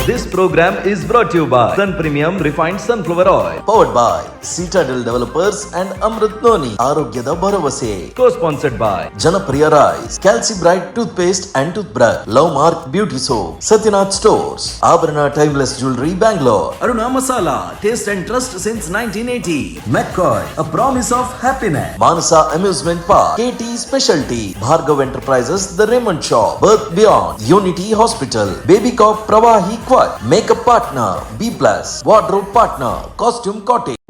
This program is brought you by Sun Premium Refined Sunflower Oil. Powered by Citadel Developers and Amrit Noni, ಆರೋಗ್ಯದ ಭರವಸೆ. Co sponsored by Janapriya rice, Calci Bright tooth paste and tooth brush, Love Mark beauty soap, Satyanath stores, Abharana timeless jewellery, Bangalore. Aruna Masala, taste and trust since 1980. McCoy, a promise of happiness. Manasa amusement park, KT specialty, Bhargav enterprises, the Raymond shop, Birth Beyond, Unity hospital, Baby Cop Pravahi quartz, makeup partner B Plus, wardrobe partner Costume Cottage.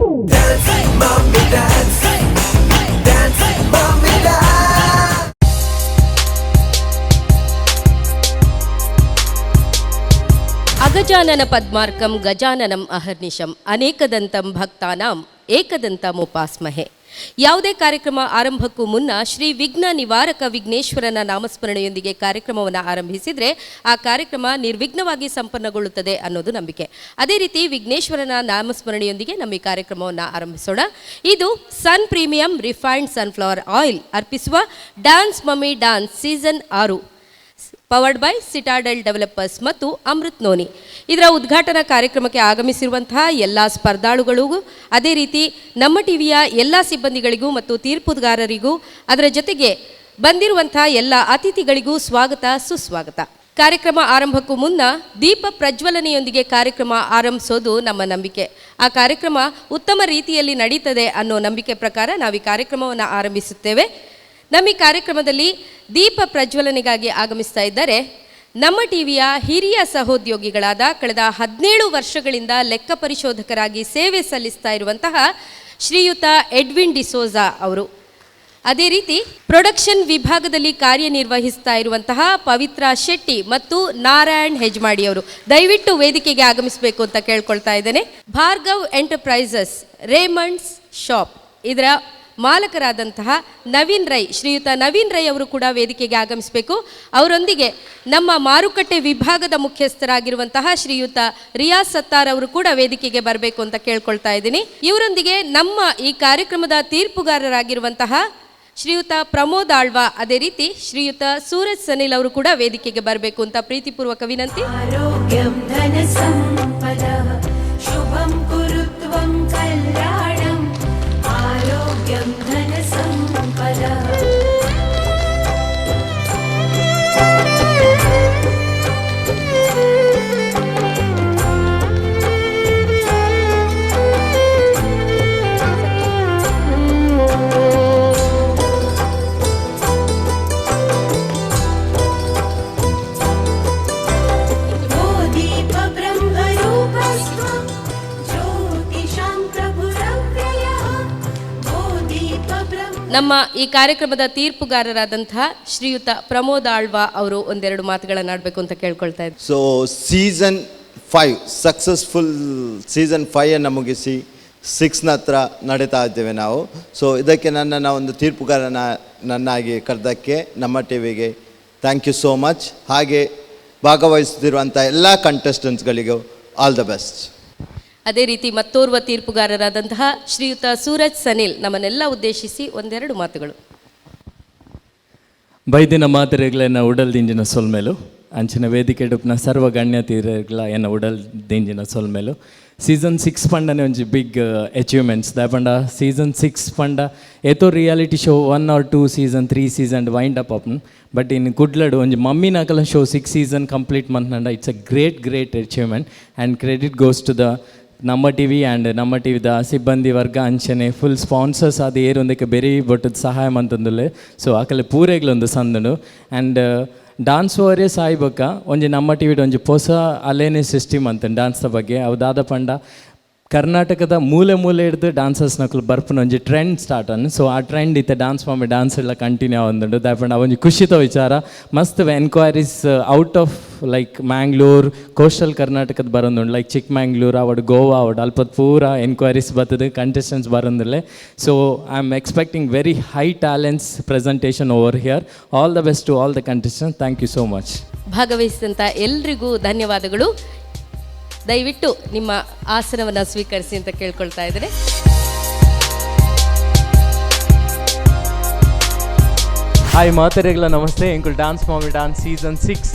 ಅಗಜಾನನ ಪದ್ಮಾರ್ಕಂ ಗಜಾನನಂ ಅಹರ್ನಿಶಂ ಅನೇಕದಂತಂ ಭಕ್ತಾನಾಂ ಏಕದಂತಮುಪಾಸ್ಮಹೆ. ಯಾವುದೇ ಕಾರ್ಯಕ್ರಮ ಆರಂಭಕ್ಕೂ ಮುನ್ನ ಶ್ರೀ ವಿಘ್ನ ನಿವಾರಕ ವಿಘ್ನೇಶ್ವರನ ನಾಮಸ್ಮರಣೆಯೊಂದಿಗೆ ಕಾರ್ಯಕ್ರಮವನ್ನು ಆರಂಭಿಸಿದರೆ ಆ ಕಾರ್ಯಕ್ರಮ ನಿರ್ವಿಘ್ನವಾಗಿ ಸಂಪನ್ನಗೊಳ್ಳುತ್ತದೆ ಅನ್ನೋದು ನಂಬಿಕೆ. ಅದೇ ರೀತಿ ವಿಘ್ನೇಶ್ವರನ ನಾಮಸ್ಮರಣೆಯೊಂದಿಗೆ ನಮ್ಮ ಈ ಕಾರ್ಯಕ್ರಮವನ್ನು ಆರಂಭಿಸೋಣ. ಇದು sun premium refined sunflower oil ಅರ್ಪಿಸುವ dance mummy dance season 6, powered by Citadel developers ಮತ್ತು ಅಮೃತ್ ನೋನಿ. ಇದರ ಉದ್ಘಾಟನಾ ಕಾರ್ಯಕ್ರಮಕ್ಕೆ ಆಗಮಿಸಿರುವಂತಹ ಎಲ್ಲ ಸ್ಪರ್ಧಾಳುಗಳಿಗೂ, ಅದೇ ರೀತಿ ನಮ್ಮ ಟಿವಿಯ ಎಲ್ಲ ಸಿಬ್ಬಂದಿಗಳಿಗೂ ಮತ್ತು ತೀರ್ಪುಗಾರರಿಗೂ, ಅದರ ಜೊತೆಗೆ ಬಂದಿರುವಂತಹ ಎಲ್ಲ ಅತಿಥಿಗಳಿಗೂ ಸ್ವಾಗತ, ಸುಸ್ವಾಗತ. ಕಾರ್ಯಕ್ರಮ ಆರಂಭಕ್ಕೂ ಮುನ್ನ ದೀಪ ಪ್ರಜ್ವಲನೆಯೊಂದಿಗೆ ಕಾರ್ಯಕ್ರಮ ಆರಂಭಿಸೋದು ನಮ್ಮ ನಂಬಿಕೆ. ಆ ಕಾರ್ಯಕ್ರಮ ಉತ್ತಮ ರೀತಿಯಲ್ಲಿ ನಡೀತದೆ ಅನ್ನೋ ನಂಬಿಕೆ ಪ್ರಕಾರ ನಾವು ಈ ಕಾರ್ಯಕ್ರಮವನ್ನು ಆರಂಭಿಸುತ್ತೇವೆ. ನಮ್ಮ ಈ ಕಾರ್ಯಕ್ರಮದಲ್ಲಿ ದೀಪ ಪ್ರಜ್ವಲನೆಗಾಗಿ ಆಗಮಿಸ್ತಾ ಇದ್ದಾರೆ ನಮ್ಮ ಟಿವಿಯ ಹಿರಿಯ ಸಹೋದ್ಯೋಗಿಗಳಾದ, ಕಳೆದ 17 ವರ್ಷಗಳಿಂದ ಲೆಕ್ಕ ಪರಿಶೋಧಕರಾಗಿ ಸೇವೆ ಸಲ್ಲಿಸ್ತಾ ಇರುವಂತಹ ಶ್ರೀಯುತ ಎಡ್ವಿನ್ ಡಿಸೋಜಾ ಅವರು. ಅದೇ ರೀತಿ ಪ್ರೊಡಕ್ಷನ್ ವಿಭಾಗದಲ್ಲಿ ಕಾರ್ಯನಿರ್ವಹಿಸ್ತಾ ಇರುವಂತಹ ಪವಿತ್ರ ಶೆಟ್ಟಿ ಮತ್ತು ನಾರಾಯಣ್ ಹೆಜ್ಮಾಡಿ ಅವರು ದಯವಿಟ್ಟು ವೇದಿಕೆಗೆ ಆಗಮಿಸಬೇಕು ಅಂತ ಕೇಳ್ಕೊಳ್ತಾ ಇದ್ದೇನೆ. ಭಾರ್ಗವ್ ಎಂಟರ್ಪ್ರೈಸಸ್, ರೇಮಂಡ್ಸ್ ಶಾಪ್ ಇದರ ಮಾಲಕರಾದಂತಹ ನವೀನ್ ರೈ, ಶ್ರೀಯುತ ನವೀನ್ ರೈ ಅವರು ಕೂಡ ವೇದಿಕೆಗೆ ಆಗಮಿಸಬೇಕು. ಅವರೊಂದಿಗೆ ನಮ್ಮ ಮಾರುಕಟ್ಟೆ ವಿಭಾಗದ ಮುಖ್ಯಸ್ಥರಾಗಿರುವಂತಹ ಶ್ರೀಯುತ ರಿಯಾಜ್ ಸತ್ತಾರ್ ಅವರು ಕೂಡ ವೇದಿಕೆಗೆ ಬರಬೇಕು ಅಂತ ಕೇಳ್ಕೊಳ್ತಾ ಇದ್ದೀನಿ. ಇವರೊಂದಿಗೆ ನಮ್ಮ ಈ ಕಾರ್ಯಕ್ರಮದ ತೀರ್ಪುಗಾರರಾಗಿರುವಂತಹ ಶ್ರೀಯುತ ಪ್ರಮೋದ್ ಆಳ್ವಾ, ಅದೇ ರೀತಿ ಶ್ರೀಯುತ ಸೂರಜ್ ಸನಿಲ್ ಅವರು ಕೂಡ ವೇದಿಕೆಗೆ ಬರಬೇಕು ಅಂತ ಪ್ರೀತಿಪೂರ್ವಕ ವಿನಂತಿ. आरोग्यं धनसम्पदः शुभं कुरु त्वं कल्याणम्, आरोग्यं धनसम्पदः। वो दीपब्रह्मरूपस्त्वं ज्योतिषां प्रभुरव्ययः, वो दीपब्रह्म ನಮ್ಮ ಈ ಕಾರ್ಯಕ್ರಮದ ತೀರ್ಪುಗಾರರಾದಂತಹ ಶ್ರೀಯುತ ಪ್ರಮೋದ್ ಆಳ್ವಾ ಅವರು ಒಂದೆರಡು ಮಾತುಗಳನ್ನಾಡಬೇಕು ಅಂತ ಕೇಳ್ಕೊಳ್ತಾ ಇದ್ದೀನಿ. ಸೊ ಸೀಸನ್ 5 ಸಕ್ಸಸ್ಫುಲ್, ಸೀಸನ್ 5ನ್ನು ಮುಗಿಸಿ ಸಿಕ್ಸ್ನ ಹತ್ರ ನಡೀತಾ ಇದ್ದೇವೆ ನಾವು. ಸೊ ಇದಕ್ಕೆ ನನ್ನನ್ನು ಒಂದು ತೀರ್ಪುಗಾರನ ನನ್ನಾಗಿ ಕರೆದಕ್ಕೆ ನಮ್ಮ ಟಿವಿಗೆ thank you so much. ಹಾಗೆ ಭಾಗವಹಿಸುತ್ತಿರುವಂಥ ಎಲ್ಲ ಕಂಟೆಸ್ಟೆಂಟ್ಸ್ಗಳಿಗೂ ಆಲ್ the best. ಅದೇ ರೀತಿ ಮತ್ತೋರ್ವ ತೀರ್ಪುಗಾರರಾದಂತಹ ಶ್ರೀಯುತ ಸೂರಜ್ ಸನಿಲ್ ನಮ್ಮನ್ನೆಲ್ಲ ಉದ್ದೇಶಿಸಿ ಒಂದೆರಡು ಮಾತುಗಳು. ಬೈದಿನ ಮಾತೆರೆಗ್ಲ ಉಡಲ್ ದಿಂಜಿನ ಸೊಲ್ಮೆಲು. ಅಂಚಿನ ವೇದಿಕೆ ಡುಪ್ನ ಸರ್ವ ಗಣ್ಯ ತೀರಗ್ಲ ಎನ್ನ ಉಡಲ್ ದಿಂಜಿನ ಸೊಲ್ಮೆಲು. ಸೀಸನ್ 6 ಪಂಡನೆ ಒಂಜಿ ಬಿಗ್ ಅಚೀವ್ಮೆಂಟ್ಸ್. ದಾಯೆಪಂಡ ಸೀಸನ್ 6 ಪಂಡ ಏತೋ reality show one or two season, three season wind up ಆಪುಂಡು. ಬಟ್ ಇನ್ ಕುಡ್ಲಡ್ ಒಂಜಿ ಮಮ್ಮಿನಕಲ್ನ ಶೋ ಸಿಕ್ಸ್ ಸೀಸನ್ ಕಂಪ್ಲೀಟ್ ಮನ್ಪಂಡ it's a great, great achievement, and credit goes to the ನಮ್ಮ ಟಿವಿ ಆ್ಯಂಡ್ ನಮ್ಮ ಟಿವಿದ ಸಿಬ್ಬಂದಿ ವರ್ಗ. ಅಂಚನೆ ಫುಲ್ ಸ್ಪಾನ್ಸರ್ಸ್ ಅದು ಏರೊಂದಕ್ಕೆ ಬೇರೆ ಬೊಟ್ಟದ ಸಹಾಯ ಮಂತೊಂದುಲ್ಲೆ. ಸೊ ಅಕಲೆ ಪೂರೆಗ್ಲೊಂದು ಸಂದುಂಡು. ಆ್ಯಂಡ್ ಡಾನ್ಸ್ ವಾರಿಯರ್ಸ್ ಆಯಿ ಬೊಕ್ಕ ಒಂಜಿ ನಮ್ಮ ಟಿವಿಡ್ ಒಂಜಿ ಪೊಸ ಅಲೇನೆ ಸಿಸ್ಟಮ್ ಅಂತ ಡಾನ್ಸ್ದ ಬಗ್ಗೆ. ಅವು ದಾದ ಪಂಡ ಕರ್ನಾಟಕದ ಮೂಲೆ ಮೂಲೆ ಹಿಡ್ದು ಡಾನ್ಸರ್ಸ್ ನಕುಲು ಬರ್ಪುನ ಒಂಜಿ ಟ್ರೆಂಡ್ ಸ್ಟಾರ್ಟ್ ಅನ್ನು. ಸೊ ಆ ಟ್ರೆಂಡ್ ಇತ್ತೆ ಡಾನ್ಸ್ ಮಮ್ಮಿ ಡಾನ್ಸ್ ಎಲ್ಲ ಕಂಟಿನ್ಯೂ ಆವೊಂದುಂಡು. ದಾಯೆಪಂಡ ಒಂಜಿ ಖುಷಿತ ವಿಚಾರ, ಮಸ್ತ್ enquiries out of like Mangalore, coastal ಕರ್ನಾಟಕದ ಬರೋದುಂಡು. ಲೈಕ್ ಚಿಕ್ಕಮ್ಯಾಂಗ್ಳೂರ್ ಆವಡ್, ಗೋವಾ ಆವಡ್, ಅಲ್ಪದ ಪೂರ ಎನ್ಕ್ವೈರೀಸ್ ಬರ್ತದೆ, ಕಂಟೆಸ್ಟೆಂಟ್ಸ್ ಬರೋದಿಲ್ಲ. So I am expecting very high talents presentation over here. All the best to all the contestants. Thank you so much. ಭಾಗವಹಿಸಿದಂಥ ಎಲ್ರಿಗೂ ಧನ್ಯವಾದಗಳು. ದಯವಿಟ್ಟು ನಿಮ್ಮ ಆಸನವನ್ನು ಸ್ವೀಕರಿಸಿ ಅಂತ ಕೇಳ್ಕೊಳ್ತಾ ಇದ್ದೇನೆ. ಹಾಯ್, ಮಾತೆರೆಗ್ಲ ನಮಸ್ತೆ. ಎಂಕುಲ್ dance mummy dance season 6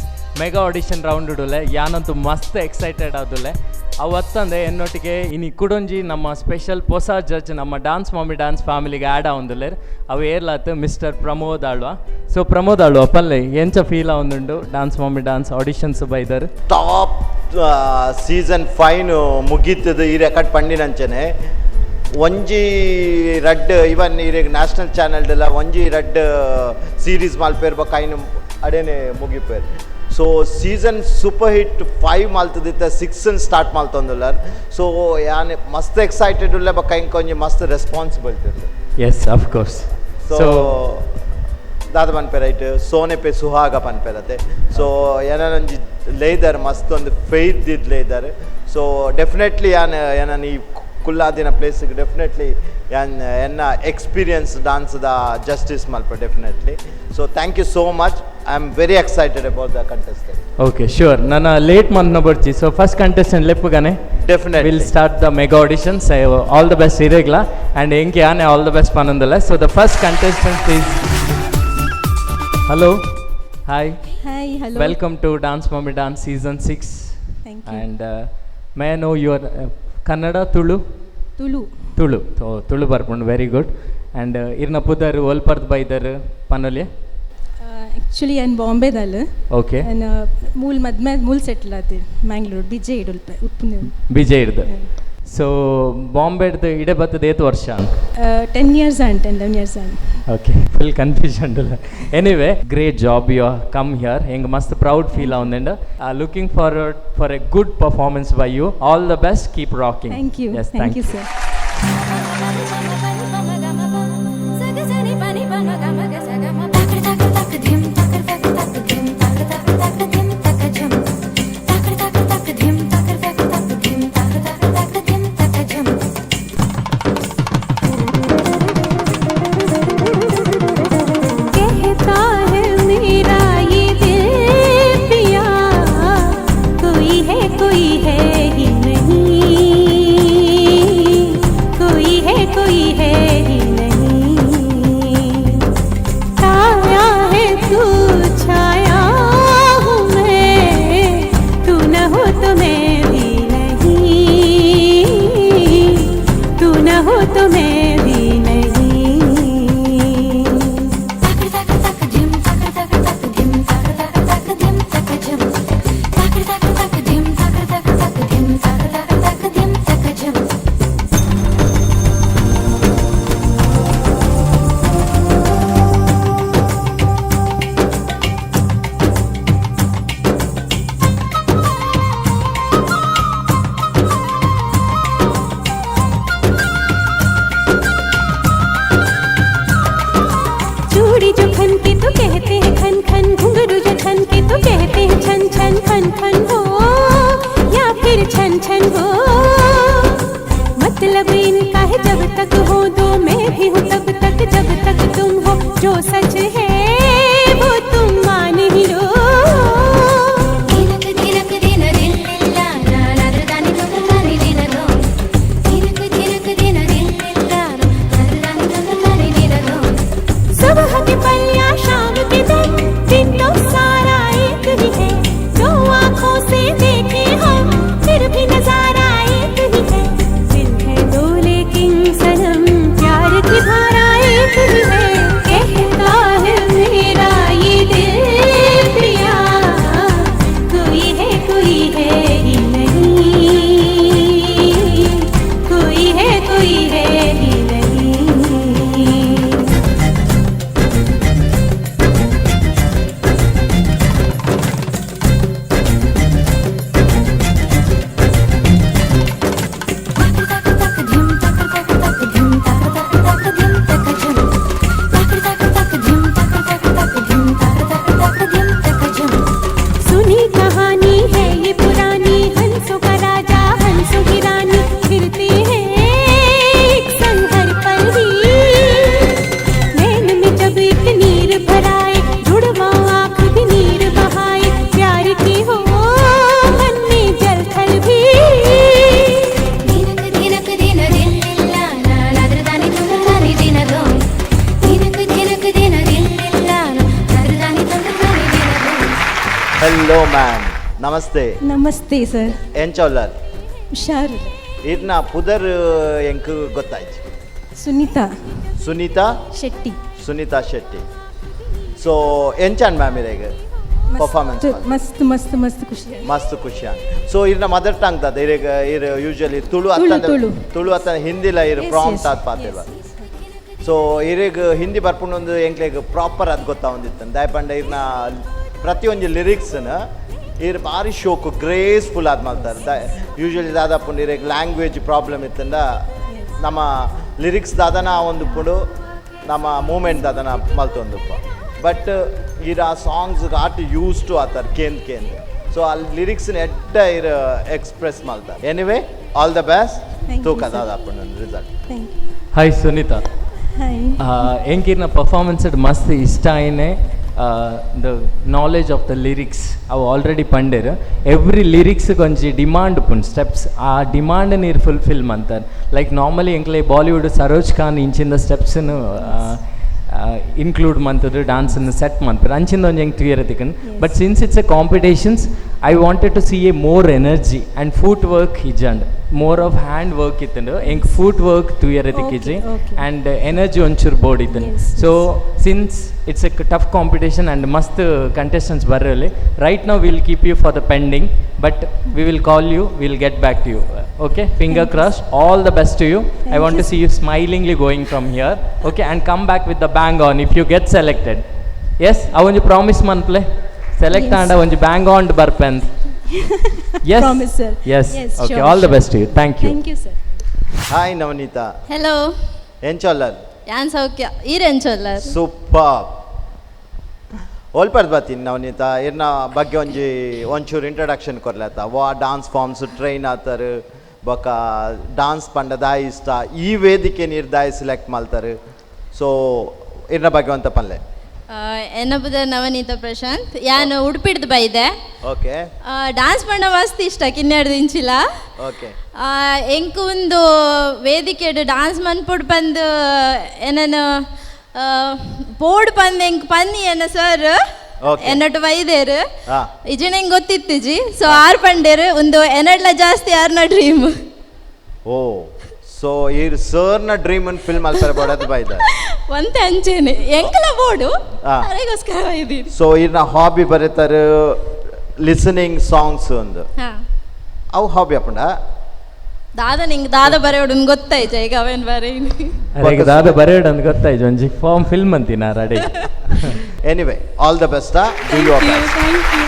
mega audition round ಉಡುಲೆ. ಯಾನಂತೂ ಮಸ್ತ್ ಎಕ್ಸೈಟೆಡ್ ಆದುಲೆ. ಅವು ಅತ್ತಂದೆ ಎನ್ನೊಟ್ಟಿಗೆ ಇನಿ ಕುಡೊಂಜಿ ನಮ್ಮ ಸ್ಪೆಷಲ್ ಪೊಸ ಜಡ್ಜ್ ನಮ್ಮ ಡಾನ್ಸ್ ಮಾಮಿ ಡಾನ್ಸ್ ಫ್ಯಾಮಿಲಿಗೆ ಆ್ಯಡ್ ಆವೊಂದುಲ್ಲೆರ್. ಅವು ಏರ್ಲಾತ್ ಮಿಸ್ಟರ್ ಪ್ರಮೋದ್ ಆಳ್ವ. ಸೊ ಪ್ರಮೋದ್ ಆಳ್ವ, ಪಲ್ಲೆ ಎಂಚ ಫೀಲ್ ಆವೊಂದುಂಡು ಡಾನ್ಸ್ ಮಾಮಿ ಡಾನ್ಸ್ ಆಡಿಷನ್ಸ್ ಬೈದರ್? ಟಾಪ್ ಸೀಸನ್ ಫೈವ್ ಮುಗೀತದ ಈ ರೆಕಾರ್ಡ್ ಪಂಡಿನಂಚನೆ ಒಂಜಿ ರಡ್ಡ್ ಇವನ್ ಇರೆಗ್ ನ್ಯಾಷನಲ್ ಚಾನೆಲ್ಡೆಲ್ಲ ಒಂಜಿ ರಡ್ಡ್ ಸೀರೀಸ್ ಮಲ್ಪೇರ್ ಬೊಕ್ಕ ಐನು ಅಡೇನೆ ಮುಗಿಪೇರ್. ಸೊ ಸೀಸನ್ ಸೂಪರ್ ಹಿಟ್ 5 ಮಲ್ತದಿತ್ತ, 6 ಸ್ಟಾರ್ಟ್ ಮಲ್ತೊಂದುಲ್ಲಾರ್. ಸೊ ಯಾನ್ ಮಸ್ತ್ ಎಕ್ಸೈಟೆಡ್ ಉಲ್ಲೆ, ಬೊಕ್ಕ ಇಂಕ ಒಂಜಿ ಮಸ್ತ್ ರೆಸ್ಪಾನ್ಸಿಬಿಲಿಟಿ ಉಲ್ಲೆ. Yes, of course. ಸೊ ದಾದ ಪನ್ಪೆರ್ ಐಟ್, ಸೋನೆ ಪೆ ಸುಹಾಗ ಪನ್ಪೆರತೆ. ಸೊ ಏನೊಂಜಿ ಲೇದರ್ ಮಸ್ತ್ ಒಂದು ಫೇತ್ ದಿದ್ ಲೇದರ್. ಸೊ ಡೆಫಿನೆಟ್ಲಿ ಯಾನ್ ಏನನ್ ಈ ಕುಲ್ಲಾದಿನ ಪ್ಲೇಸ್ಗೆ ಡೆಫಿನೆಟ್ಲಿ ಯಾನ್ ಎನ್ನ ಎಕ್ಸ್ಪೀರಿಯನ್ಸ್ ಡಾನ್ಸ್ದ ಜಸ್ಟಿಸ್ ಮಲ್ಪ definitely. So thank you so much. I am very excited about the contestant. Okay, sure. ನನ್ನ ಲೇಟ್ ಮಂತ್ನ ಬರ್ಚಿ. ಸೊ ಫಸ್ಟ್ ಕಂಟೆಸ್ಟೆಂಟ್ ಲೆಪ್ಪುಗಾನೆ. Definitely. Will start the mega auditions. All the best ಇರೇಗ್ಲ and ಎಂಕೆ ಆನೆ ಆಲ್ the best ಪನೊಂದಲ್ಲ. So the first contestant is, hello, hi. Hi, hello. Welcome to Dance Mummy Dance season 6. Thank you. And may know your Kannada, Tulu? Tulu. Tulu. So Tulu ಬರ್ಪುಂಡು, very good. And ಇರ್ನ ಪುದರ್, ಒಲ್ಪರ್ದ್ ಬೈದರ್ ಪನೊಲಿ? Actually ನಾನು ಬಾಂಬೆದಲ್ಲ. Okay. And ಮೂಲ್ ಮದ್ಮೆ ಮೂಲ್ settle ಆತೆ ಮ್ಯಾಂಗ್ಳೂರ್ ಬಿಜೆ ಇಡುಲ್ಪ ಉಪ್ಪುನ. ಬಿಜೆ ಇಡ್ದು. ಸೊ ಬಾಂಬೆಡ್ದು ಇಡೆ ಬತ್ತದ ಏತ್ ವರ್ಷ? 10 years and 10, 11 years and. Okay, full confusion. Anyway, great job you come here. ಹೆಂಗೆ ಮಸ್ತ್ ಪ್ರೌಡ್ ಫೀಲ್ ಆವಂದಂಡ್. Looking forward for a good performance by you. All the best, keep rocking. Thank you. Yes. Thank you, sir. कहता है मेरा ये दिल पिया, कोई है, कोई है ही नहीं, कोई है, कोई है ही नहीं। साया है तू, छाया हूँ मैं, तू न हो तो मैं भी नहीं, तू न हो तो मैं भी नहीं। चूड़ी जो खन के तो कहते हैं खन खन, घुंघरू जो छन के तो कहते हैं छन छन, खन खन हो या फिर छन छन हो, मतलब इनका है जब तक हो दो, मैं भी हूँ तब तक जब तक तुम हो। जो सच है वो तुम मान ही लो। सुबह के पल या शाम के दिन, दिन तो सारा एक ही है। दो आँखों से देखे हम फिर भी नजारा एक ही है। दिल है दो लेकिन सनम प्यार की धारा एक ही है। कहता है Hello ma'am, ನಮಸ್ತೆ. ನಮಸ್ತೆ ಸರ್. ಎಂಚೊಲ್ಲರ್? ಹುಷಾರು. ಇರ್ನ ಪುದರ್ ಎಂಕ್ ಗೊತ್ತಾಯ್ತು? ಸುನೀತಾ. ಸುನೀತಾ ಶೆಟ್ಟಿ. ಸುನೀತಾ ಶೆಟ್ಟಿ. ಸೊ ಎಂಚಾನ್ ಮ್ಯಾಮ್ ಇರೆಗ್ ಪರ್ಫಾರ್ಮೆನ್ಸ್? ಮಸ್ತ್ ಮಸ್ತ್ ಮಸ್ತ್ ಖುಷಿ. ಮಸ್ತ್ ಖುಷಿ. ಸೊ ಇರ್ನ ಮದರ್ ಟಂಗ್ ದಾದ ಇರೆಗ್? ಇರ್ ಯೂಶಲಿ ತುಳು ಅತ್ತಂದ ತುಳು. ತುಳು ಅತ್ತ ಹಿಂದಿಲ ಇರ್ ಪ್ರಾಂಪ್ಟ್ ಆದ್ ಪಾತೆರ್ವ. ಸೊ ಇರೆಗ್ ಹಿಂದಿ ಬರ್ಪುಂಡೊಂದು ಎಂಕ್ಲೆಗ್ ಪ್ರಾಪರ್ ಅದು ಗೊತ್ತಾವೊಂದಿತ್ತು. ದಾಯಪಂಡ ಇರ್ನ ಪ್ರತಿಯೊಂಜಿ ಲಿರಿಕ್ಸ್ನ ಇರ್ ಬಾರಿ ಶೋಕು ಗ್ರೇಸ್ಫುಲ್ ಆದ್ ಮಲ್ತಾರೆ. ಯೂಶಲಿ ದಾದಾಪುಂಡು, ಇರೆಗ್ ಲ್ಯಾಂಗ್ವೇಜ್ ಪ್ರಾಬ್ಲಮ್ ಇತ್ತಂಡ ನಮ್ಮ ಲಿರಿಕ್ಸ್ ದಾದನ ಒಂದು ಪುಂಡು, ನಮ್ಮ ಮೂಮೆಂಟ್ ದಾದನ ಮಲ್ತೊಂದುಪ್ಪ. ಬಟ್ ಇರ್ ಆ songs got use to ಆತಾರೆ ಕೇಂದ್ ಕೇಂದ್. ಸೊ ಅಲ್ಲಿ ಲಿರಿಕ್ಸ್ನ ಎಡ್ಡ ಇರ್ ಎಕ್ಸ್ಪ್ರೆಸ್ ಮಲ್ತಾರೆ. Anyway, all the best. Thank you, ತೂಕ sir. ದಾದಾಪುಂಡು result. Thank you. Hi Sunita. Hi. ಎಂಕಿರ್ನ performance ಮಸ್ತ್ ಇಷ್ಟ ಆಯ್ನೆ. The knowledge of the lyrics ಅವು ಆಲ್ರೆಡಿ ಪಂಡೇರ್. ಎವ್ರಿ ಲಿರಿಕ್ಸ್ ಒಂಜಿ ಡಿಮಾಂಡ್ ಉಪ್ಪುಂಡು ಸ್ಟೆಪ್ಸ್, ಆ ಡಿಮಾಂಡ್ ನೀರು ಫುಲ್ಫಿಲ್ ಮಂತಾರೆ. ಲೈಕ್ ನಾರ್ಮಲಿ ಎಂಕ್ಲೆ ಬಾಲಿವುಡ್ ಸರೋಜ್ ಖಾನ್ ಇಂಚಿಂದ ಸ್ಟೆಪ್ಸ್ನು ಇನ್ಕ್ಲೂಡ್ ಮಂತದ್ದು ಡಾನ್ಸನ್ನು ಸೆಟ್ ಮನ್ಪೆರ್. ಅಂಚಿಂದ ಒಂಜಿ ಎಂಕ್ ತೂಯೆರೆ ತಿಕ್ಕನ್. But since it's a competitions, I wanted to see a more energy and foot work ಇಜ್ಜಂಡ್, more of hand work ಇತ್ತಂಡು. ಎಂಕ್ ಫುಟ್ ವರ್ಕ್ ತೂಯೆರೆ ತಿಕ್ಕಿಜಿ. ಆ್ಯಂಡ್ ಎನರ್ಜಿ ಒಂಚೂರು board ಇತ್ತಂಡು. So since it's a tough competition and ಮಸ್ತ್ contestants ಬರಲಿ, right now we'll keep you for the pending, but we will call you, we'll get back to you, okay? Finger cross, all the best to you. I Thank want to you. See you smilingly going from here, okay? And come back with the bang on if you get selected. Yes, ಅವೊಂಜಿ promise ಮನ್ಪ್ಲೆ, select Yes. ಆಂಡ ಒಂಜಿ bang on ಬರ್ಪೆನ್. S? Promise, sir. S. Yes, okay. Sure, all the sure. Best to you. Thank you. Thank you sir. Hi Navaneetha. Hello. ಎಂಚೊಲ್ಲರ್? ಯಾನ್ ಸೌಖ್ಯ, ಈರ್ ಎಂಚೊಲ್ಲರ್? Super. ಒಲ್ಪರ್ದು ಬರ್ತೀನಿ ನವನೀತಾ? ಇರ್ನ ಬಗ್ಗೆ ಒಂಜಿ ಒಂಚೂರು ಇಂಟ್ರಡಕ್ಷನ್ ಕೊರ್ಲತ್ತ. ವಾ dance forms train ಆತರು, ಬೊಕ ಡಾನ್ಸ್ ಪಂಡ ದಾಯಿ ಇಷ್ಟ, ಈ ವೇದಿಕೆ ನೀರು ದಾಯಿ ಸೆಲೆಕ್ಟ್ ಮಲ್ತಾರೆ, ಸೊ ಇರ್ನ ಬಗ್ಗೆ ಒಂತ ಪನ್ಲೆ. ಎನ್ನ ಪುದರ್ ನವನೀತ ಪ್ರಶಾಂತ್, ಯಾನ್ ಉಡುಪಿಡ್ದು ಬೈದೆ. ಡಾನ್ಸ್ ಪಂಡ ಮಸ್ತ್ ಇಷ್ಟ ಕಿನ್ನೆಡ್ದು ಇಂಚಿಲ. ಎಂಕ್ ಒಂದು ವೇದಿಕೆಡ್ ಡಾನ್ಸ್ ಮನ್ಪುಡ್ ಪಂದ್ ಎನನ ಬೋರ್ಡ್ ಪಂದ್ ಎಂಕ್ ಪನ್ನಿ ಎನ್ನ ಸರ್ ಎನ್ನಟ್ಟು ಬೈದೇರು. ಇಜಿನ ಹೆಂಗ್ ಗೊತ್ತಿತ್ತಿಜಿ. ಸೊ ಆರ್ ಪಂಡೇರು, ಒಂದು ಎನಡ್ಲ ಜಾಸ್ತಿ ಆರ್ನ ಡ್ರೀಮ್. ಓ, ಸೊ ಈ ಸರ್ನ ಡ್ರೀಮ್ ಫಿಲ್ಮ್ ಅಲ್ತಾರೆ ಬೋಡದು ಬೈದ. ಒಂತೆ ಅಂಚೇನೆ ಎಂಕಲ ಬೋರ್ಡು ಅರೆಗೋಸ್ಕರ ಬೈದೀರಿ. ಸೊ ಇರ್ನ ಹಾಬಿ ಬರೀತಾರೆ ಲಿಸನಿಂಗ್ ಸಾಂಗ್ಸ್ ಒಂದು. ಅವು ಹಾಬಿ ಅಪ್ಪಂಡ? ದಾದ ನಿಂಗೆ ದಾದ ಬರೆಯೋಡು ಗೊತ್ತಾಯ್ತು ಈಗ ಅವೇನು ಬರೀನಿ. ಅರೆಗ್ ದಾದ ಬರೆಯೋಡು ಅಂತ ಗೊತ್ತಾಯ್ತು, ಒಂಜಿ ಫಾರ್ಮ್ ಫಿಲ್ಮ್ ಅಂತೀನಿ ready. Anyway, all the best, do your best. Thank you.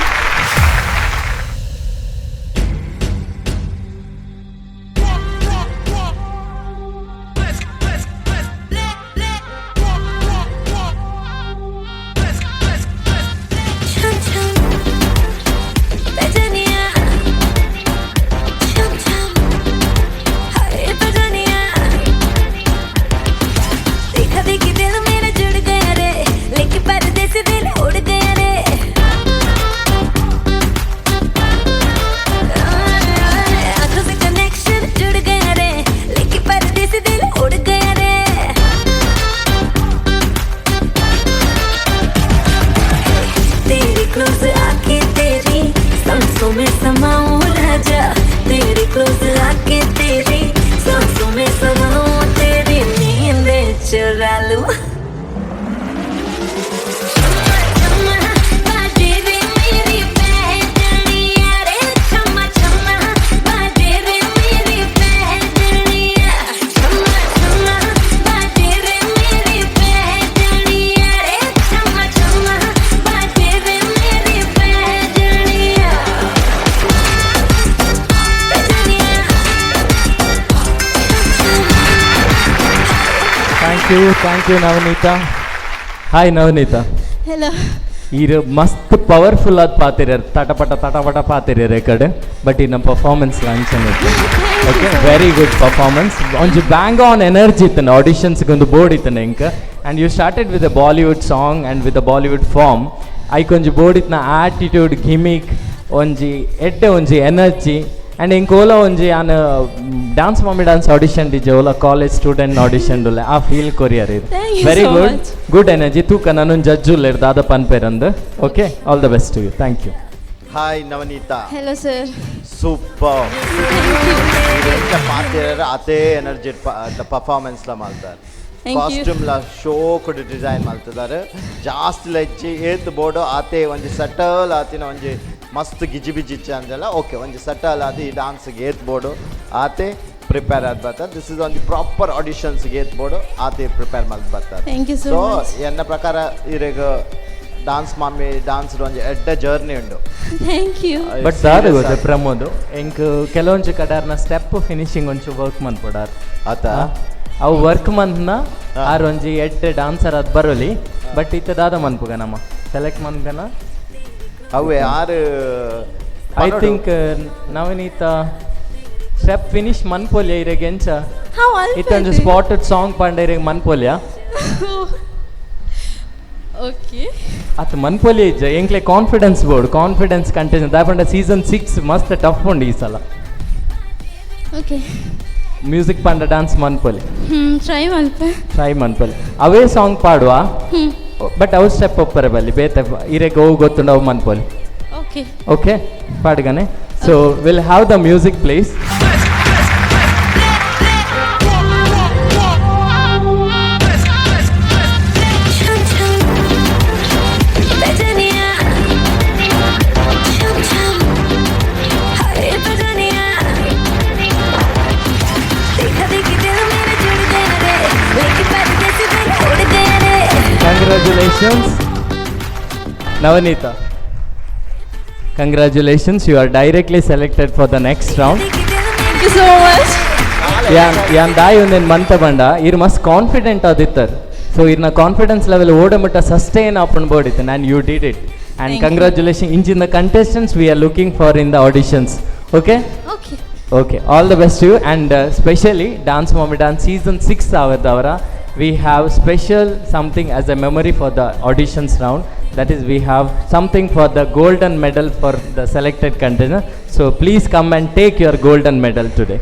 छम छम पैजनिया, छम छम हाय पैजनिया, देखा देखी दिल मेरा जुड़ गया रे, लेके परदेस दिल उड़ गया रे। आंखों से कनेक्शन जुड़ गया रे, लेके परदेस दिल उड़ गया रे। तेरे क्लोज आके तेरी सांसों में समाऊं राजा, तेरे क्लोज आके तेरी सांसों में समाऊं, तेरी नींद चुरा लूं। छम्मा बाजे रे मेरी पैजनिया रे, छम्मा छम्मा बाजे रे मेरी पैजनिया, छम्मा छम्मा बाजे रे मेरी पैजनिया रे, छम्मा छम्मा बाजे रे मेरी पैजनिया, पैजनिया। Thank you, thank you Navaneetha. Hi Navaneetha. Hello. ಈರ್ ಮಸ್ತ್ ಪವರ್ಫುಲ್ ಆದ್ ಪಾತಿರ್ಯಾರ, ತಟಪಟ ತಟಪಟ ಪಾತಿರ್ಯಾರ ಕಡೆ. ಬಟ್ ಈ ನಮ್ಮ performance luncheon. Okay, very good performance. ಒಂಜಿ bang on energy ಇತ್ತನ. ಆಡಿಷನ್ಸ್ಗೆ ಒಂದು ಬೋರ್ಡ್ ಇತ್ತನ ಎಂಕ್. And you started with a Bollywood song and with a Bollywood form. ಐಕ್ ಒಂಜಿ ಬೋರ್ಡ್ ಇತ್ತನ ಆಟಿಟ್ಯೂಡ್, ಗಿಮಿಕ್, ಒಂಜಿ ಎಡ್ಡೆ ಒಂಜಿ ಎನರ್ಜಿ. ಆ್ಯಂಡ್ ಎಂಕ್ ಓಲ ಒಂಜಿ ಯಾನ್ dance mummy dance audition DJ ಓಲ college student audition ಉಲ್ಲೆ, ಆ ಫೀಲ್ ಕೊರಿಯರ್ ಇದು. Thank you very so good. Much. Good energy. ತೂಕ, ನಾನೊಂದು ಜಡ್ಜ್ ಉಲ್ಲೇರ್ ದಾದ ಪನ್ಪೇರಂದು. Okay, all the best to you. Thank you. Hi Navaneetha. Hello sir. Super. ಎಂತ ಪಾತಿರ ಅದೇ ಎನರ್ಜಿ ಪರ್ಫಾರ್ಮೆನ್ಸ್ ಲ ಮಾಡ್ತಾರೆ. ಕಾಸ್ಟ್ಯೂಮ್ ಲ ಶೋಕ್ ಡಿಸೈನ್ ಮಾಡ್ತಿದ್ದಾರೆ. ಜಾಸ್ತಿ ಲಜ್ಜಿ ಏತ್ ಬೋರ್ಡು ಆತೆ ಒಂಜಿ ಸಟಲ್ ಆತಿನ ಒಂಜಿ ಮಸ್ತ್ ಗಿಜಿ ಬಿಜಿ ಅಂದೆಲ್ಲ ಓಕೆ ಒಂಜಿ ಸಟಲ್ ಆದಿ ಈ ಡಾನ್ಸ್ಗೆ ಏತ್ ಬೋರ್ಡು ಆತೆ ಪ್ರಿಪೇರ್ ಆದ್ ಬರ್ತಾರೆ. This is ಒಂಜಿ ಪ್ರಾಪರ್ ಆಡಿಷನ್ಸ್ಗೆ ಏತ್ ಬೋರ್ಡು ಆತೆ ಪ್ರಿಪೇರ್ ಮಲ್ತ್ ಬರ್ತಾರೆ. Thank you so much. ಎನ್ನ ಪ್ರಕಾರ ಇರೆಗ್ ಡಾನ್ಸ್ ಮಾಮಿ ಡಾನ್ಸ್ ಒಂಜಿ ಎಡ್ಡ ಜರ್ನಿ ಉಂಡು. Thank you. But ದಾದ ಗೊತ್ತೆ ಪ್ರಮೋದ್ ಎಂಕ್ ಕೆಲವೊಂಜಿ ಕಡಾರ್ನ ಸ್ಟೆಪ್ ಫಿನಿಶಿಂಗ್ ಒಂಚು ವರ್ಕ್ ಮನ್ಪೊಡಾರ್ ಆತ ಅವು ವರ್ಕ್ ಮಂತ್ನ ಆರ್ ಒಂಜಿ ಎಡ್ಡೆ ಡಾನ್ಸರ್ ಅದ್ ಬರೋಲಿ. ಬಟ್ ಇತ್ತ ದಾದ ಮನ್ಪುಗ ನಮ್ಮ ಸೆಲೆಕ್ಟ್ ಮನ್ಪುಗನ ಅವೇ ಆರು I think Navaneetha step finish ಮನ್ಪೋಲ್ಯ ಇರೆಗ್ ಎಂಚ ಇತ್ತೊಂಜಿ ಸ್ಪಾಟೆಡ್ ಸಾಂಗ್ ಪಾಂಡ ಇರೆಗ್ ಮನ್ಪೋಲ್ಯ. ಓಕೆ ಅತ್ ಮನ್ಪೋಲಿ ಇಜ್ಜ ಎಂಕ್ಲೆ ಕಾನ್ಫಿಡೆನ್ಸ್ ಬೋರ್ಡ್ ಕಾನ್ಫಿಡೆನ್ಸ್ ಕಂಟೆಸ್ಟ್ ದಾಪಂಡ ಸೀಸನ್ 6 ಮಸ್ತ್ ಟಫ್ ಉಂಡು ಈ ಸಲ. ಓಕೆ ಮ್ಯೂಸಿಕ್ ಪಾಂಡ ಡಾನ್ಸ್ ಮನ್ಪೋಲಿ. ಟ್ರೈ ಮನ್ಪೆ. ಟ್ರೈ ಮನ್ಪೋಲಿ ಅವೇ ಸಾಂಗ್ ಪಾಡುವ ಬಟ್ ಅವು ಸ್ಟೆಪ್ ಒಪ್ಪರೆ ಬಲ್ಲಿ ಬೇತೆ ಇರೆಗ್ ಅವು ಗೊತ್ತುಂಡು ಅವು ಮನ್ಪೋಲಿ. ಓಕೆ ಓಕೆ ಪಾಡ್ಗನೆ. So will have the music please. Congratulations, Navaneetha. Congratulations, you are directly selected for the next round. Thank you so much. ಯಾನ್ ದಾಯಿ ಒಂದೇನು ಮಂತ ಬಂಡ ಇರ್ ಮಸ್ತ್ ಕಾನ್ಫಿಡೆಂಟ್ ಆದಿತ್ತರ್. ಸೊ ಇರ್ನ ಕಾನ್ಫಿಡೆನ್ಸ್ ಲೆವೆಲ್ ಓಡಮಟ್ಟ ಸಸ್ಟೈನ್ ಆಪನ್ ಬೋರ್ಡ್ and you did it. And congratulation ಇಂಚಿನ the contestants we are looking for in the auditions. Okay okay okay, all the best you. And specially dance mummy dance season 6 ಆವದವರ we have special something as a memory for the auditions round. That is, we have something for the golden medal for the selected contestant. So please come and take your golden medal today.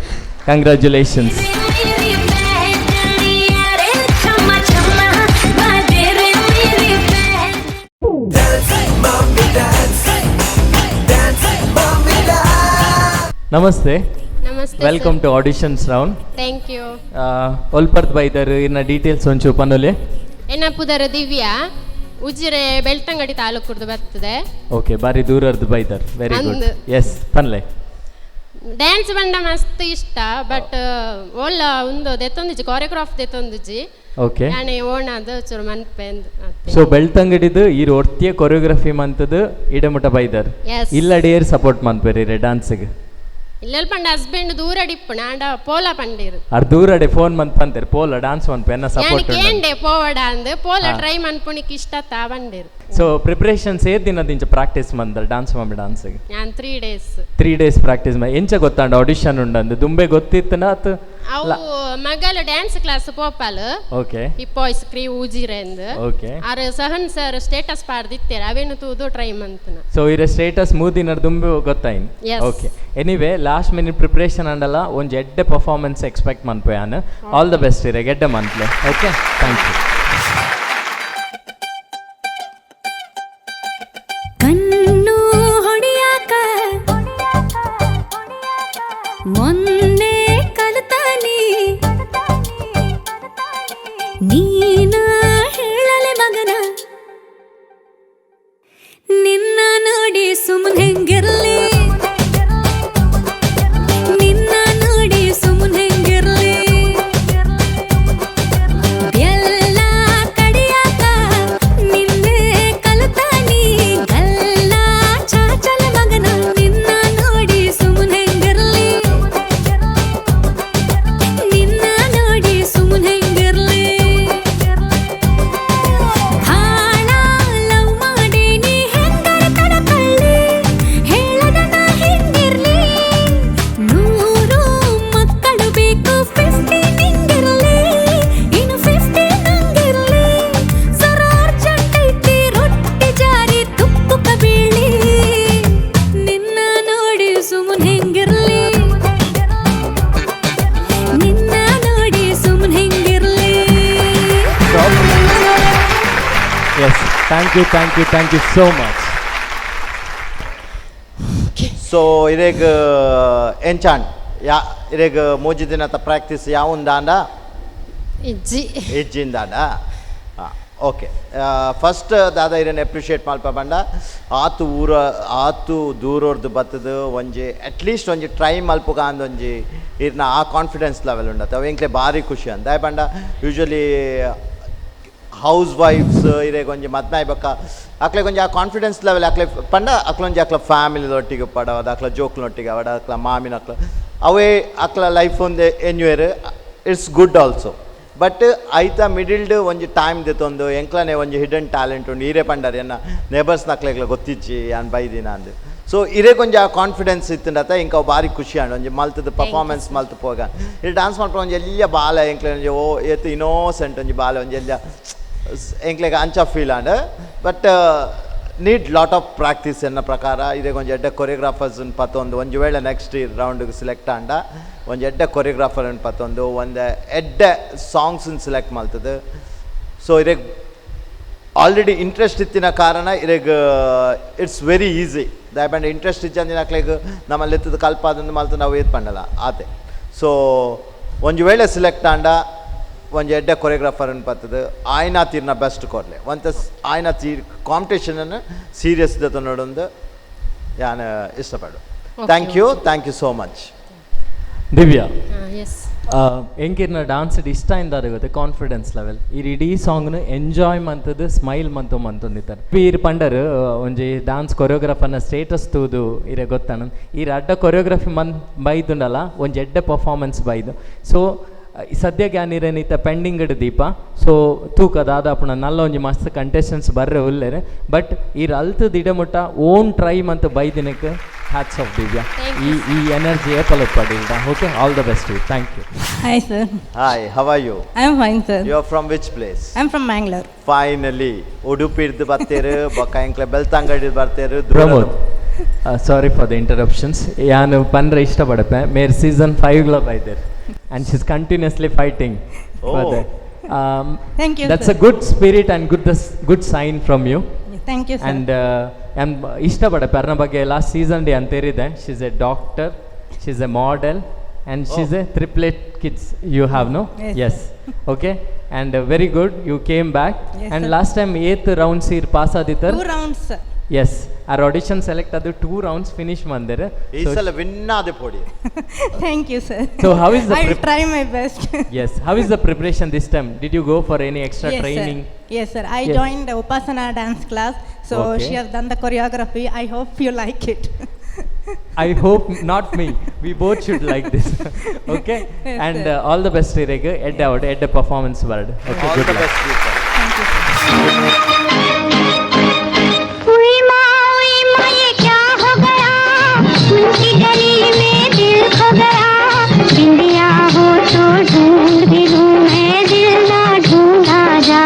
Congratulations. Namaste. Namaste. Welcome to auditions round. Thank you. ಒಲ್ಪರ್ದ್ ಬೈದರ್ ಇನ್ನ details ಒಂಚೂರು ಪನ್ನೊಲೆ. ಎನ್ನ ಪುದರ್ ದಿವ್ಯಾ, ಉಜಿರೆ ಬೆಳ್ತಂಗಡಿ ತಾಲೂಕುರ್ದು ಬರ್ತದೆ. Okay, ಬಾರಿ ದೂರರ್ದು ಬೈದರ್. Very good. S ಪನ್ಲೆ. Dance ಬಂಡ ಮಸ್ತ್ ಇಷ್ಟ but ಓಲ್ಲ ಒಂದು ದೆತ್ತೊಂದಿಜ್ಜಿ ಕೊರಿಯೋಗ್ರಾಫ್ ದೆತ್ತೊಂದಿಜ್ಜಿ. ಓಕೆ ಯಾನೆ ಓಣಾದ ಚೂರು ಮನ್ಪೆ. ಸೊ ಬೆಳ್ತಂಗಡಿದು ಈ ಒರ್ತಿಯ ಕೊರಿಯೋಗ್ರಫಿ ಮಂತದ್ದು ಇಡಮುಟ ಬೈದರ್. ಇಲ್ಲ ಡೇರ್ ಸಪೋರ್ಟ್ ಮನ್ಪೇರಿ ರೇ ಡಾನ್ಸ್ಗೆ. ಇಲ್ಲೆಲ್ಲ ಪಂಡ ಹಸ್ಬೆಂಡ್ ದೂರ ಡಿಪ್ಪು ನಾಂಡ ಪೋಲ ಪಂಡೀರು. ಅರ್ ದೂರಡೆ ಫೋನ್ ಮಂತ್ ಪಂತೇರು ಪೋಲ ಡಾನ್ಸ್ ಮನ್ಪೆ ಎನ್ನ ಸಪೋರ್ಟ್ ಕೇಂಡೆ ಪೋವಡ ಅಂದ್ ಪೋಲ ಟ್ರೈ ಮನ್ಪುಣಿಕ್ ಇಷ್ಟ ತಾ ಬಂಡೀರು. ಸೊ ಪ್ರಿಪರೇಷನ್ಸ್ ಏ ದಿನದಿಂಚ ಪ್ರಾಕ್ಟೀಸ್ ಮಂದರ್ ಡಾನ್ಸ್ ಮಮ್ಮಿ ಡಾನ್ಸ್ಗೆ? ನಾನು 3 ಡೇಸ್. 3 ಡೇಸ್ ಪ್ರಾಕ್ಟೀಸ್ ಮಾ ಎಂಚ ಗೊತ್ತಾಂಡ ಆಡಿಷನ್ ಉಂಡಂದು ದುಂಬೆ ಗೊತ್ತಿತ್ತನ ಅತ್? ಅವು ಮಗಲ ಡ್ಯಾನ್ಸ್ ಕ್ಲಾಸ್ ಪೋಪಾಲ್. ಓಕೆ. ಹಿಪ್ಪೋಯ್ಸ್ ಕ್ರೀ ಊಜಿರೆಂದು. ಓಕೆ. ಆರ್ ಸಹನ್ ಸರ್ ಸ್ಟೇಟಸ್ ಪಾಡ್ದಿತ್ತೇರು ಅವೇನು ತೂದು ಟ್ರೈ ಮಂತನ. ಸೊ ಇರ ಸ್ಟೇಟಸ್ ಮೂದಿನರ್ ದುಂಬೆ ಗೊತ್ತಾಯಿನ್. Okay, anyway last minute preparation ಅಂಡಲ್ಲ ಒಂಜಿ ಎಡ್ಡೆ ಪರ್ಫಾರ್ಮೆನ್ಸ್ ಎಕ್ಸ್ಪೆಕ್ಟ್ ಮನ್ಪೆ ಯಾನ್. ಆಲ್ the best ಇರೆ ಗೆಡ್ಡೆ ಮನ್ಪ್ಲೆ. Okay, thank you. ಕಣ್ಣು ಹೊಡಿಯಾಕ ಮೊನ್ನೆ ಕಲಿತಾನಿ ನೀನ ಹೇಳಲೆ ಮಗನ ನಿನ್ನ ನೋಡಿ ಸುಮ್ಮನೆ ಹೆಂಗಿರ್ಲಿ ನಿನ್ನ ನೋಡಿ ಸುಮ್ಮನೆ ಹೆಂಗಿರ್ಲಿ ಎಲ್ಲ ಕಡಿಯಾಕ ನಿನ್ನೆ ಕಲಿತಾನಿ ಗಲ್ಲ ಚಾಚಲ ಮಗನ ನಿನ್ನ ನೋಡಿ ಸುಮ್ಮನೆ ಹೆಂಗಿರ್ಲಿ ನಿನ್ನ ನೋಡಿ ಸುಮ್ಮನೆ ಹೆಂಗಿರ್ಲಿ ಭಾಳ ಲವ್ ಮಾಡೇನಿ ಹೆಂಗರ ತಡಕಳ್ಳಿ ಹೇಳದ ನಾ ಹೆಂಗಿರ್ಲಿ 100 ಮಕ್ಕಳು ಬೇಕು 50 ನಿಂಗಿರ್ಲಿ ಇನ್ನು 50 ನಂಗಿರ್ಲಿ ಸರ ಅರ್ಜೆಂಟ್ ಐತಿ ರೊಟ್ಟಿ ಜಾರಿ ತುಪ್ಪುಕ ಬೀಳಿ ನಿನ್ನ ನೋಡಿ ಸುಮ್ಮನೆ ಹೆಂಗಿರ್ಲಿ ನಿನ್ನ ನೋಡಿ ಸುಮ್ಮನೆ ಹೆಂಗಿರ್ಲಿ. Yes, thank you, thank you, thank you so much. ಸೊ ಇರೆಗ್ ಎಂಚಾಂಡ್ ಯಾ ಇರೆಗ್ ಮೂಜಿ ದಿನತ ಪ್ರಾಕ್ಟೀಸ್ ಯಾವುಂದಾಂಡ? ಇಜ್ಜಿ. ಇಜ್ಜಿಂದಾಂಡ. ಹಾಂ, ಓಕೆ. ಫಸ್ಟ್ ದಾದ ಇರೆನ್ ಅಪ್ರಿಷಿಯೇಟ್ ಮಲ್ಪ ಪಂಡ, ಆತು ಊರ ಆತು ದೂರೊರ್ದು ಬತ್ತದು ಒಂಜಿ ಅಟ್ಲೀಸ್ಟ್ ಒಂಜಿ ಟ್ರೈ ಮಲ್ಪುಗ ಅಂದ್ ಒಂಜಿ ಇರ್ನ ಆ ಕಾನ್ಫಿಡೆನ್ಸ್ ಲೆವೆಲ್ ಉಂಡತ್ತ, ಅವು ಎಂಕ್ಲೆ ಭಾರಿ ಖುಷಿ ಅಂದ್. ದಾಯೆ ಪಂಡ ಯೂಶ್ವಲಿ ಹೌಸ್ ವೈಫ್ಸ್ ಇರೆಗ್ ಒಂಜಿ ಮದ್ಮೆ ಬೊಕ್ಕ ಅಕ್ಲೆಗ್ ಒಂಜಿ ಆ ಕಾನ್ಫಿಡೆನ್ಸ್ ಲೆವೆಲ್ ಅಕ್ಲೆ ಪಂಡ ಅಕ್ಲೊಂಜಿ ಅಕ್ಲ ಫ್ಯಾಮಿಲಿದೊಟ್ಟಿಗೆ ಪಡವದ ಅಕ್ಲ ಜೋಕ್ಲೊಟ್ಟಿಗೆ ಅವಡ ಅಕ್ಲ ಮಾಮಿನಕ್ಲ ಅವೇ ಅಕ್ಲ ಲೈಫ್ ಒಂದು ಎನ್ಯುವೇರ್, it's good also. But ಐತ ಮಿಡಿಲ್ಡ್ ಒಂಜಿ ಟೈಮ್ ದೆತ್ತೊಂದು ಎಂಕ್ಲನೆ ಒಂಜಿ ಹಿಡನ್ ಟ್ಯಾಲೆಂಟ್ ಉಂಡು ಈರೆ ಪಂಡರ್ ಎನ್ನ ನೇಬರ್ಸ್ನಕ್ಲೆಗ್ಲ ಗೊತ್ತಿಜ್ಜಿ ಯಾನ್ ಬೈದಿನ ಅಂದ್. ಸೊ ಇರೆಗ್ ಒಂಜಿ ಆ ಕಾನ್ಫಿಡೆನ್ಸ್ ಇತ್ತುಂಡತ ಎಂಕ್ ಅವು ಭಾರಿ ಖುಷಿ ಆಂಡ್. ಒಂಜಿ ಮಲ್ತದ ಪರ್ಫಾರ್ಮೆನ್ಸ್ ಮಲ್ತ್ ಪೋಗ ಇಲ್ಲಿ ಡಾನ್ಸ್ ಮಲ್ಪುನ ಒಂಜಿ ಎಲ್ಯ ಬಾಲೆ ಎಂಕ್ಲೆ ಒಂಜಿ ಓ ಏತ್ ಇನೋಸೆಂಟ್ ಒಂಜಿ ಬಾಲೆ ಒಂಜಿ ಎಲ್ಯ ಎಂಕ್ಲೆಗ್ ಅಂಚ feel and. But need lot of practice ಎನ್ನ ಪ್ರಕಾರ. ಇರೆಗ್ ಒಂಜಿ ಎಡ್ಡೆ ಕೊರಿಯೋಗ್ರಾಫರ್ಸ್ ಪತ್ತೊಂದು ಒಂಜಿ ವೇಳೆ ನೆಕ್ಸ್ಟ್ ರೌಂಡ್ಗೆ ಸೆಲೆಕ್ಟ್ ಆಂಡ ಒಂಜಿ ಎಡ್ಡೆ ಕೊರಿಯೋಗ್ರಾಫರ್ ಪತ್ತೊಂದು ಒಂದು ಎಡ್ಡೆ ಸಾಂಗ್ಸ್ ಸೆಲೆಕ್ಟ್ ಮಲ್ತದು. ಸೊ ಇರೆಗ್ ಆಲ್ರೆಡಿ ಇಂಟ್ರೆಸ್ಟ್ ಇತ್ತಿನ ಕಾರಣ ಇರೆಗ್ it's very easy. ದಾಯೆ ಇಂಟ್ರೆಸ್ಟ್ ಇಜ್ಜಂದಿನ ಅಕ್ಲೆಗ್ ನಮ್ಮಲ್ಲಿ ಎತ್ತದ ಕಲ್ಪಾದಂದು ಮಲ್ತು ನಾವು ಏತ್ ಪಂಡಲ ಆತೆ. ಸೊ ಒಂಜಿ ವೇಳೆ ಸೆಲೆಕ್ಟ್ ಆಂಡ ಒಂಜಿ ಎಡ್ಡೆ ಕೊರಿಯೋಗ್ರಾಫರ್ ಪತ್ತದು ಆಯ್ನ ತೀರ್ನ ಬೆಸ್ಟ್ ಕೊರ್ಲೆ ಒಂತ ಆಯ್ನ ತೀರ್ ಕಾಂಪಿಟೇಷನನ್ನು ಸೀರಿಯಸ್ ನೋಡೊಂದು ಯಾನ್ ಇಷ್ಟಪಡು. Thank you, thank you so much. Divya. S. ಎಂಕಿರ್ನ dance ಇಷ್ಟ ಇಂದಾರು ಗೊತ್ತೆ ಕಾನ್ಫಿಡೆನ್ಸ್ ಲೆವೆಲ್ ಈ ಇಡೀ ಸಾಂಗ್ನು ಎಂಜಾಯ್ ಮಂತದ್ದು ಸ್ಮೈಲ್ ಮಂತು ಮಂತೊಂದಿತ್ತಾರೆ. ಈರ್ ಪಂಡರ್ ಒಂಜಿ ಡಾನ್ಸ್ ಕೊರಿಯೋಗ್ರಾಫರ್ನ ಸ್ಟೇಟಸ್ ತೂದು ಇರೆ ಗೊತ್ತಾನ ಈರ್ ಅಡ್ಡ ಕೊರಿಯೋಗ್ರಫಿ ಮನ್ ಬೈದುಂಡಲ್ಲ ಒಂಜಿ ಎಡ್ಡೆ ಪರ್ಫಾರ್ಮೆನ್ಸ್ ಬೈದು. ಸೊ ಸದ್ಯಕ್ಕೆ ಯಾನಿರೇನಿತ್ತ ಪೆಂಡಿಂಗ್ ದೀಪ. ಸೊ ತೂಕ ದಾದಾಪುಣ ನಲ್ಲ ಒಂಜಿ ಮಸ್ತ್ ಕಂಟೆಸ್ಟೆಂಟ್ಸ್ ಬರ್ರೆ ಉಲ್ಲೇರು. ಬಟ್ ಈರ್ ಅಲ್ತ್ ದಿಡಮುಟ್ಟ ಓನ್ ಟ್ರೈ ಮಂತ್ ಬೈದಿನಕ್ಕೆ ಹ್ಯಾಟ್ಸ್ ಆಫ್ ದಿವ್ಯಾ. ಈ ಈ energy ಏಪಲೊಪ್ಪಡಿಲ್ದ. Okay, all the best you. Thank you. Hi sir. Hi, how are you? I am fine sir. You are from which place? I am from Mangalore. Finally ಉಡುಪಿಡ್ದು ಬರ್ತೀರು ಬೊಕ್ಕ ಎಂಕ್ಲೆ Belthangady ಬರ್ತೀರು. Pramod, sorry for the interruptions. ಯಾನು ಪಂಡ್ರೆ ಇಷ್ಟಪಡಪೆ ಮೇರ್ season 5 ಬೈದೇರ್ and she's continuously fighting. Oh. For that. Thank you, That's sir. a good spirit and good sign from you. Thank you, sir. And ಇಷ್ಟಪಡಪೆ ಅರ್ನ ಬಗ್ಗೆ last season ಡೇ ಅಂತೇರಿದೆ. She's a doctor, she's a model and she's a triplet kids you have, no? Yes. Yes. Okay, and very good you came back. Yes, and sir. Last time ಏತ್ rounds ಇರ್ pass ಆದಿತ್ತರ್? 2 rounds, sir. Yes, our audition select ಅದು 2 rounds finish mandere. ಈ ಸಲ win ಆದೆ ಪೋಡಿ. Thank you, sir. So how is the I will try my best. Yes, how is the preparation this time? Did you go for any extra Yes, training? Sir. Yes, sir. I Yes. joined the Upasana dance class, so Okay. she has done the choreography. I hope you like it. I hope not me. We both should like this. Okay? Yes, and sir. All the best ಇರೆಗ್. ಎಡ್ಡೆ ಅವಡ್ ಎಡ್ಡೆ performance bird. Okay, all good the luck. Best. Thank you, sir. उई माँ उई माँ ये क्या हो गया, उनकी गली में दिल खो गया, बिंदिया हो तो ढूंढ भी लूं मैं, दिल ना ढूंढा जा।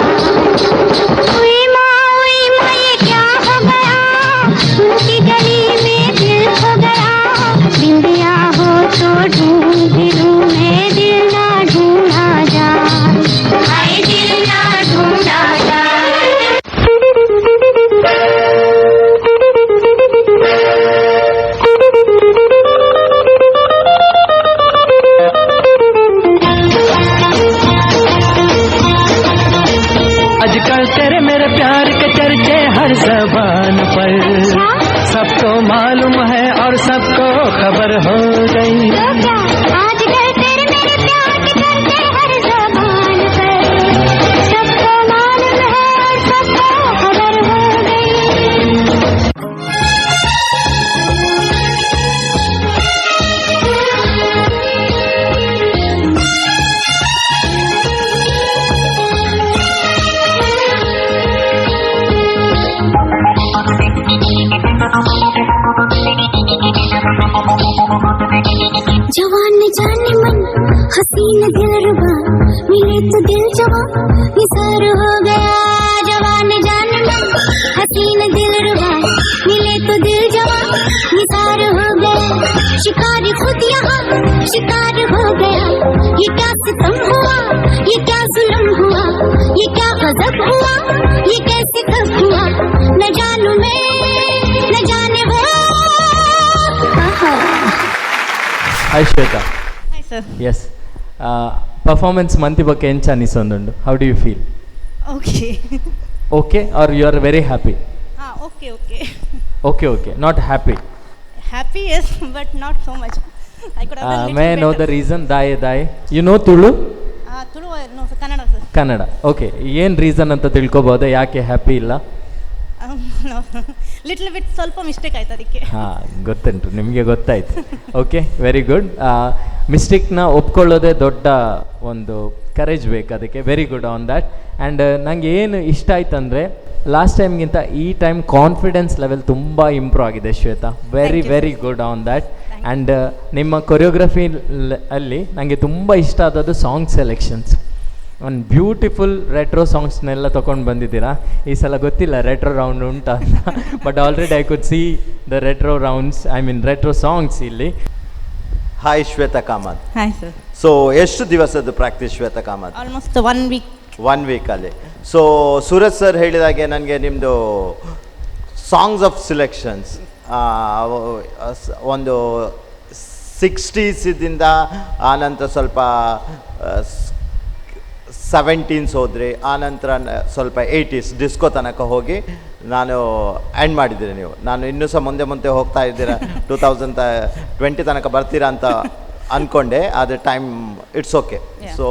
उई माँ उई माँ ये क्या हो गया, उनकी गली में दिल खो गया, बिंदिया हो तो ढूंढ भी लूं मैं, दिल ना ढूंढा जा, हाय दिल ना ढूंढा जा। आजकल तेरे मेरे प्यार के चर्चे हर जबान पर, सबको मालूम है और सबको खबर हो गई। आजकल तेरे मेरे प्यार के चर्चे हर जबान पर, सबको मालूम है और सबको खबर हो गई। जवान जाने मन हसीन दिलरुबा, मिले तो दिल जवां निसार हो गया। जवान जाने मन हसीन दिलरुबा, मिले तो दिल जवां निसार हो गया। शिकार खुद यहाँ शिकार हो गया, ये क्या सितम हुआ ये क्या जुल्म हुआ, ये क्या गजब हुआ ये कैसे कब हुआ, न जानू मैं न जाने वो। Hi Shweta. Hi sir. Yes, performance ಮಂತಿ ಬೊಕ್ಕ ಎಂಚ ಅನಿಸೊಂದುಂಡು? How do you feel? Okay. Okay or you are very happy? ಹಾಂ, okay okay. Okay okay, not happy? Happy yes, but not so much. I could have may know the reason? ದಾಯೆ ದಾಯೆ? You know Tulu? Tulu no, Kannada sir. Kannada, okay. ಏನು reason ಅಂತ ತಿಳ್ಕೊಬೋದಾ, ಯಾಕೆ happy ಇಲ್ಲ? Little bit ಸ್ವಲ್ಪ mistake ಆಯ್ತು ಅದಕ್ಕೆ. ಹಾಂ, ಗೊತ್ತುಂಟು ನಿಮಗೆ, ಗೊತ್ತಾಯ್ತು. Okay, very good. ಮಿಸ್ಟೇಕ್ನ ಒಪ್ಕೊಳ್ಳೋದೇ ದೊಡ್ಡ ಒಂದು ಕರೇಜ್ ಬೇಕು ಅದಕ್ಕೆ. Very good on that. And ನನಗೆ ಏನು ಇಷ್ಟ ಆಯ್ತಂದರೆ, ಲಾಸ್ಟ್ ಟೈಮ್ಗಿಂತ ಈ time confidence level ತುಂಬ ಇಂಪ್ರೂವ್ ಆಗಿದೆ Shweta. Very very good on that. And ನಿಮ್ಮ ಕೊರಿಯೋಗ್ರಫಿ ಅಲ್ಲಿ ನನಗೆ ತುಂಬ ಇಷ್ಟ ಆದದ್ದು ಸಾಂಗ್ ಸೆಲೆಕ್ಷನ್ಸ್. ಒಂದು ಬ್ಯೂಟಿಫುಲ್ ರೆಟ್ರೋ ಸಾಂಗ್ಸ್ನೆಲ್ಲ ತೊಗೊಂಡು ಬಂದಿದ್ದೀರಾ ಈ ಸಲ. ಗೊತ್ತಿಲ್ಲ ರೆಟ್ರೋ ರೌಂಡ್ ಉಂಟಾ ಅಂತ, but already I could see the retro rounds, I mean retro songs ಇಲ್ಲಿ. Hi Shweta Kamath. Hi sir. So ಎಷ್ಟು ದಿವಸದ್ದು practice Shweta Kamath? Almost one week. One ವೀಕಲ್ಲಿ. ಸೊ ಸೂರಜ್ ಸರ್ ಹೇಳಿದಾಗೆ ನನಗೆ ನಿಮ್ಮದು songs of selections ಒಂದು ಸಿಕ್ಸ್ಟೀಸಿಂದ ಆನಂತರ ಸ್ವಲ್ಪ ಸೆವೆಂಟೀನ್ಸ್ ಹೋದ್ರಿ, ಆನಂತರ ಸ್ವಲ್ಪ ಏಯ್ಟೀಸ್ ಡಿಸ್ಕೋ ತನಕ ಹೋಗಿ ನಾನು ಎಂಡ್ ಮಾಡಿದ್ದೀರಿ ನೀವು. ನಾನು ಇನ್ನೂ ಸಹ ಮುಂದೆ ಮುಂದೆ ಹೋಗ್ತಾ ಇದ್ದೀರಾ, 2020 ತನಕ ಬರ್ತೀರಾ ಅಂತ ಅಂದ್ಕೊಂಡೆ, ಆದರೆ time it's okay. So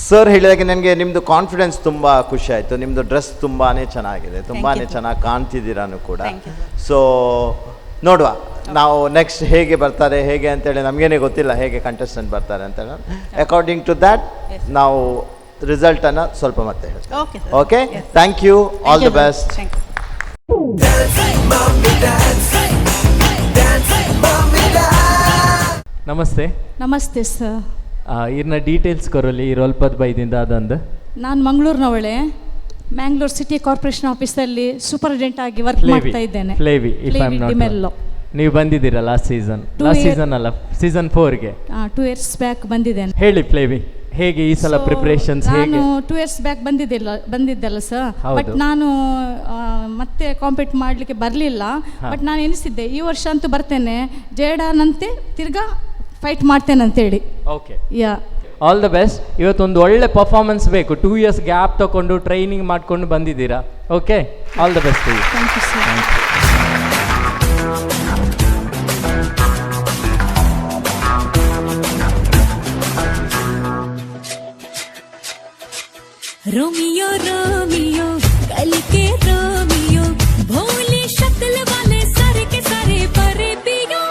sir ಹೇಳಿದಾಗೆ ನನಗೆ ನಿಮ್ಮದು ಕಾನ್ಫಿಡೆನ್ಸ್ ತುಂಬ ಖುಷಿ ಆಯಿತು. ನಿಮ್ಮದು ಡ್ರೆಸ್ ತುಂಬಾ ಚೆನ್ನಾಗಿದೆ, ತುಂಬಾ ಚೆನ್ನಾಗಿ ಕಾಣ್ತಿದ್ದೀರಾನು ಕೂಡ. ಸೊ ನೋಡುವ ನಾವು ನೆಕ್ಸ್ಟ್ ಹೇಗೆ ಬರ್ತಾರೆ ಹೇಗೆ ಅಂತೇಳಿ ನಮಗೇನೆ ಗೊತ್ತಿಲ್ಲ, ಹೇಗೆ ಕಂಟೆಸ್ಟೆಂಟ್ ಬರ್ತಾರೆ ಅಂತೇಳಿ. According to that ನಾವು ರಿಸಲ್ಟನ್ನು ಸ್ವಲ್ಪ ಮತ್ತೆ ಹೇಳ್ತೇವೆ. Okay, thank you, all the best. Namaste. ನಮಸ್ತೆ ಸರ್. ಇರ್ನ ಡೀಟೇಲ್ಸ್ ಕೊರಲಿ, ಈ ರೊಲ್ಪದ ಬೈದಿಂದ ಅದೊಂದು. ನಾನು ಮಂಗಳೂರಿನವಳೆ. ಮ್ಯಾಂಗ್ಳೂರ್ ಸಿಟಿ ಕಾರ್ಪೊರೇಷನ್ ಆಫೀಸಲ್ಲಿ ಸೂಪರಿಂಟೆಂಡೆಂಟ್ ಆಗಿ ವರ್ಕ್ ಮಾಡ್ತಾ ಇದ್ದೇನೆ. ಫ್ಲೇವಿ, if I am not. ನೀವು ಬಂದಿದ್ದೀರಾ last season? Last season ಅಲ್ಲ, ಸೀಸನ್ 4ಗೆ. 2 ಇಯರ್ಸ್ ಬ್ಯಾಕ್ ಬಂದಿದ್ದೇನೆ. ಹೇಳಿ ಫ್ಲೇವಿ, ಹೇಗೆ ಈ ಸಲ ಪ್ರಿಪರೇಷನ್ಸ್ ಹೇಗೆ? ನಾನು 2 ಇಯರ್ಸ್ ಬ್ಯಾಕ್ ಬಂದಿದ್ದಲ್ಲ ಸರ್, ಬಟ್ ನಾನು ಮತ್ತೆ ಕಾಂಪೀಟ್ ಮಾಡಲಿಕ್ಕೆ ಬರಲಿಲ್ಲ. ಬಟ್ ನಾನು ಎನಿಸಿದ್ದೆ ಈ ವರ್ಷ ಅಂತೂ ಬರ್ತೇನೆ, ಜೇಡಾನಂತೆ ತಿರ್ಗಾ ಫೈಟ್ ಮಾಡ್ತೇನೆ ಅಂತೇಳಿ. Okay, yeah, all the best. ಇವತ್ತೊಂದು ಒಳ್ಳೆ ಪರ್ಫಾರ್ಮೆನ್ಸ್ ಬೇಕು. 2 ಇಯರ್ಸ್ ಗ್ಯಾಪ್ ತಗೊಂಡು ಟ್ರೈನಿಂಗ್ ಮಾಡಿಕೊಂಡು ಬಂದಿದ್ದೀರಾ. Okay, all the best. Thank you sir. Romeo Romeo कल के रोमियो, भोली शक्ल वाले सारे के सारे परे पियो.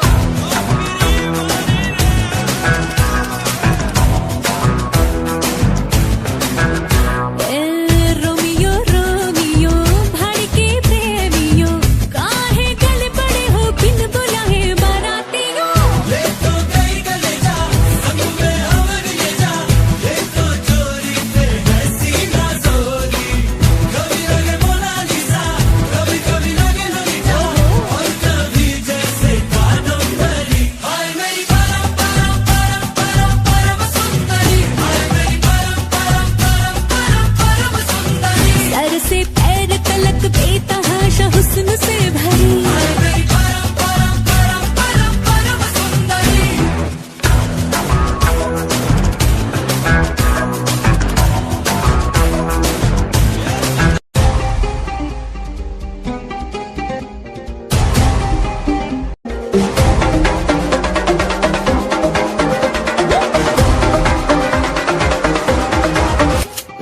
रोमियो रोमियो भाड़ के प्रेमियो, काहे गल पड़े हो बिन बुलाए बारातियों. ले तो गई गले जा, संग में और ये जा, ये तो चोरी से है सीना जोरी. कभी लगे मोनालिसा, कभी कभी लगे ललिता, और कभी जैसे कादम्बरी. हाय मेरी परम परम परम परम परम सुंदरी, हाय मेरी परम परम परम परम परम सुंदरी. सर से पैर तलक बेतहाशा हुस्न से भरी. हाय मेरी परम परम परम परम परम सुंदरी.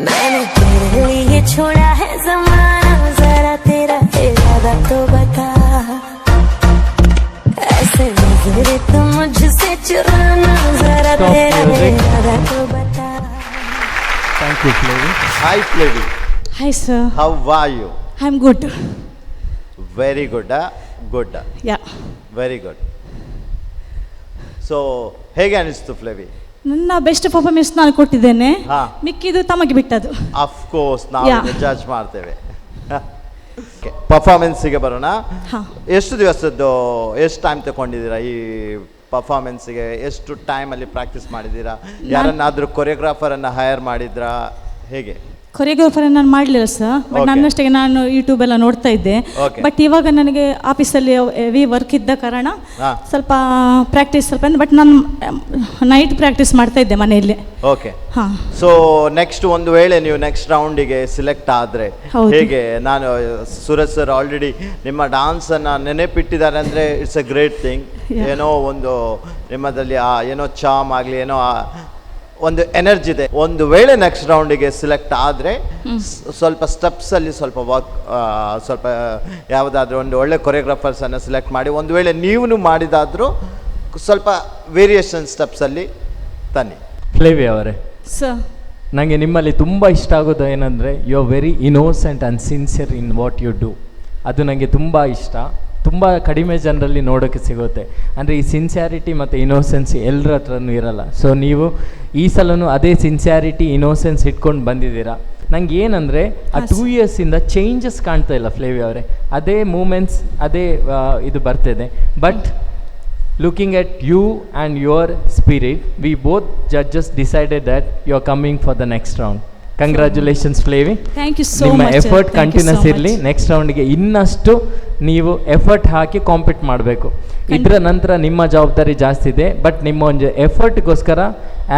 मैंने तेरे लिए छोड़ा है जमाना, जरा तेरा इरादा तो बता. ऐसे नजरे तुम मुझसे चुराना, जरा Stop तेरा music. इरादा तो बता. Thank you Flavy. Hi Flavy. Hi sir. How are you? I am good. Very good, good. Yeah. Very good. So ಹೇಗೆ ಅನಿಸ್ತು ಫ್ಲೇವಿ? ನನ್ನ ಬೆಸ್ಟ್ ಪರ್ಫಾರ್ಮೆನ್ಸ್ ನಾನು ಕೊಟ್ಟಿದ್ದೇನೆ, ಹಾ. ಮಿಕ್ಕಿದ್ದು ತಮಗೆ ಬಿಟ್ಟದ್ದು. ಅಫ್ಕೋರ್ಸ್, ನಾವು Yeah. Judge ಮಾಡ್ತೇವೆ. ಪರ್ಫಾರ್ಮೆನ್ಸಿಗೆ ಬರೋಣ. ಹಾ. ಎಷ್ಟು ದಿವಸದ್ದು, ಎಷ್ಟು ಟೈಮ್ ತಗೊಂಡಿದ್ದೀರಾ ಈ ಪರ್ಫಾರ್ಮೆನ್ಸಿಗೆ? ಎಷ್ಟು ಟೈಮಲ್ಲಿ ಪ್ರಾಕ್ಟೀಸ್ ಮಾಡಿದ್ದೀರಾ? ಯಾರನ್ನಾದರೂ ಕೊರಿಯೋಗ್ರಾಫರನ್ನು ಹೈಯರ್ ಮಾಡಿದ್ರಾ, ಹೇಗೆ? Choreographer ನಾನು ಮಾಡಲಿಲ್ಲ ಸರ್, ಬಟ್ ನನ್ನಷ್ಟಕ್ಕೆ ನಾನು ಯೂಟ್ಯೂಬ್ ಎಲ್ಲ ನೋಡ್ತಾ ಇದ್ದೆ. ಬಟ್ ಇವಾಗ ನನಗೆ ಆಫೀಸಲ್ಲಿ ಹೆವಿ ವರ್ಕ್ ಇದ್ದ ಕಾರಣ ಸ್ವಲ್ಪ ಪ್ರಾಕ್ಟೀಸ್ ಸ್ವಲ್ಪ, ಬಟ್ ನಾನು ನೈಟ್ ಪ್ರಾಕ್ಟೀಸ್ ಮಾಡ್ತಾ ಇದ್ದೆ ಮನೆಯಲ್ಲಿ. ಓಕೆ. ಹಾಂ. ಸೊ ನೆಕ್ಸ್ಟ್ ಒಂದು ವೇಳೆ ನೀವು ನೆಕ್ಸ್ಟ್ ರೌಂಡಿಗೆ ಸಿಲೆಕ್ಟ್ ಆದರೆ ಹೇಗೆ? ನಾನು ಸೂರಜ್ ಸರ್ ಆಲ್ರೆಡಿ ನಿಮ್ಮ ಡಾನ್ಸನ್ನು ನೆನಪಿಟ್ಟಿದ್ದಾರೆ ಅಂದರೆ it's a great thing. ಏನೋ ಒಂದು ನಿಮ್ಮದಲ್ಲಿ ಆ ಏನೋ ಚಾಮ್ ಆಗಲಿ, ಏನೋ ಒಂದು ಎನರ್ಜಿ ಇದೆ. ಒಂದು ವೇಳೆ ನೆಕ್ಸ್ಟ್ ರೌಂಡಿಗೆ ಸಿಲೆಕ್ಟ್ ಆದರೆ ಸ್ವಲ್ಪ ಸ್ಟೆಪ್ಸಲ್ಲಿ ಸ್ವಲ್ಪ ವರ್ಕ್, ಸ್ವಲ್ಪ ಯಾವುದಾದ್ರೂ ಒಂದು ಒಳ್ಳೆ ಕೊರಿಯೋಗ್ರಾಫರ್ಸನ್ನು ಸೆಲೆಕ್ಟ್ ಮಾಡಿ, ಒಂದು ವೇಳೆ ನೀವು ಮಾಡಿದಾದರೂ ಸ್ವಲ್ಪ ವೇರಿಯೇಷನ್ ಸ್ಟೆಪ್ಸಲ್ಲಿ ತನ್ನಿ. ಫ್ಲೇವಿ ಅವರೇ, ಸರ್, ನನಗೆ ನಿಮ್ಮಲ್ಲಿ ತುಂಬ ಇಷ್ಟ ಆಗೋದು ಏನಂದರೆ, you are very innocent and sincere in what you do. ಅದು ನನಗೆ ತುಂಬ ಇಷ್ಟ. ತುಂಬ ಕಡಿಮೆ ಜನರಲ್ಲಿ ನೋಡೋಕ್ಕೆ ಸಿಗುತ್ತೆ. ಅಂದರೆ ಈ ಸಿನ್ಸಿಯಾರಿಟಿ ಮತ್ತು ಇನೋಸೆನ್ಸ್ ಎಲ್ಲರ ಹತ್ರನೂ ಇರಲ್ಲ. ಸೊ ನೀವು ಈ ಸಲನೂ ಅದೇ ಸಿನ್ಸಿಯಾರಿಟಿ, ಇನೋಸೆನ್ಸ್ ಇಟ್ಕೊಂಡು ಬಂದಿದ್ದೀರಾ. ನಂಗೆ ಏನಂದರೆ ಆ 2 ಇಯರ್ಸಿಂದ ಚೇಂಜಸ್ ಕಾಣ್ತಾ ಇಲ್ಲ ಫ್ಲೇವಿ ಅವರೇ. ಅದೇ ಮೂಮೆಂಟ್ಸ್, ಅದೇ ಇದು ಬರ್ತಿದೆ. But looking at you and your spirit, we both judges decided that you are coming for the next round. Congratulations Flavi. Thank you so ನಿಮ್ಮ much. Effort continuous ಇರಲಿ. ನೆಕ್ಸ್ಟ್ ರೌಂಡ್ಗೆ ಇನ್ನಷ್ಟು ನೀವು ಎಫರ್ಟ್ ಹಾಕಿ ಕಾಂಪೀಟ್ ಮಾಡಬೇಕು. ಇದರ ನಂತರ ನಿಮ್ಮ ಜವಾಬ್ದಾರಿ ಜಾಸ್ತಿ ಇದೆ. ಬಟ್ ನಿಮ್ಮ ಒಂದು ಎಫರ್ಟ್ಗೋಸ್ಕರ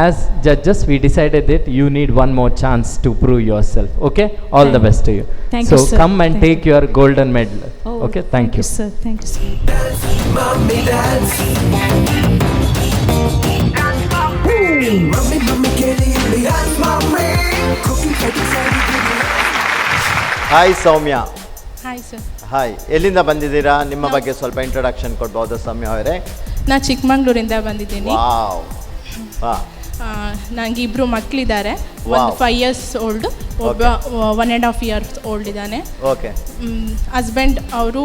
as judges we decided that you need one more chance to prove yourself. Okay, all the best to you. So come and take your golden medal. Okay, thank you sir. Thank you sir. Hi Soumya. Hi sir. Hi, ಎಲ್ಲಿಂದ ಬಂದಿದ್ದೀರಾ? ನಿಮ್ಮ ಬಗ್ಗೆ ಸ್ವಲ್ಪ introduction ಕೊಡ್ಬೋದು ಸೌಮ್ಯ ಅವರೇ? ನಾ ಚಿಕ್ಕಮಂಗ್ಳೂರಿಂದ ಬಂದಿದ್ದೀನಿ. ವಾವ್. ಹಾಂ. ನನಗೆ ಇಬ್ಬರು ಮಕ್ಕಳಿದ್ದಾರೆ. ಒಂದು 5 ಇಯರ್ಸ್ ಓಲ್ಡ್, ಒಬ್ಬ 1.5 ಇಯರ್ಸ್ ಓಲ್ಡ್ ಇದ್ದಾನೆ. ಓಕೆ. ಹಸ್ಬೆಂಡ್ ಅವರು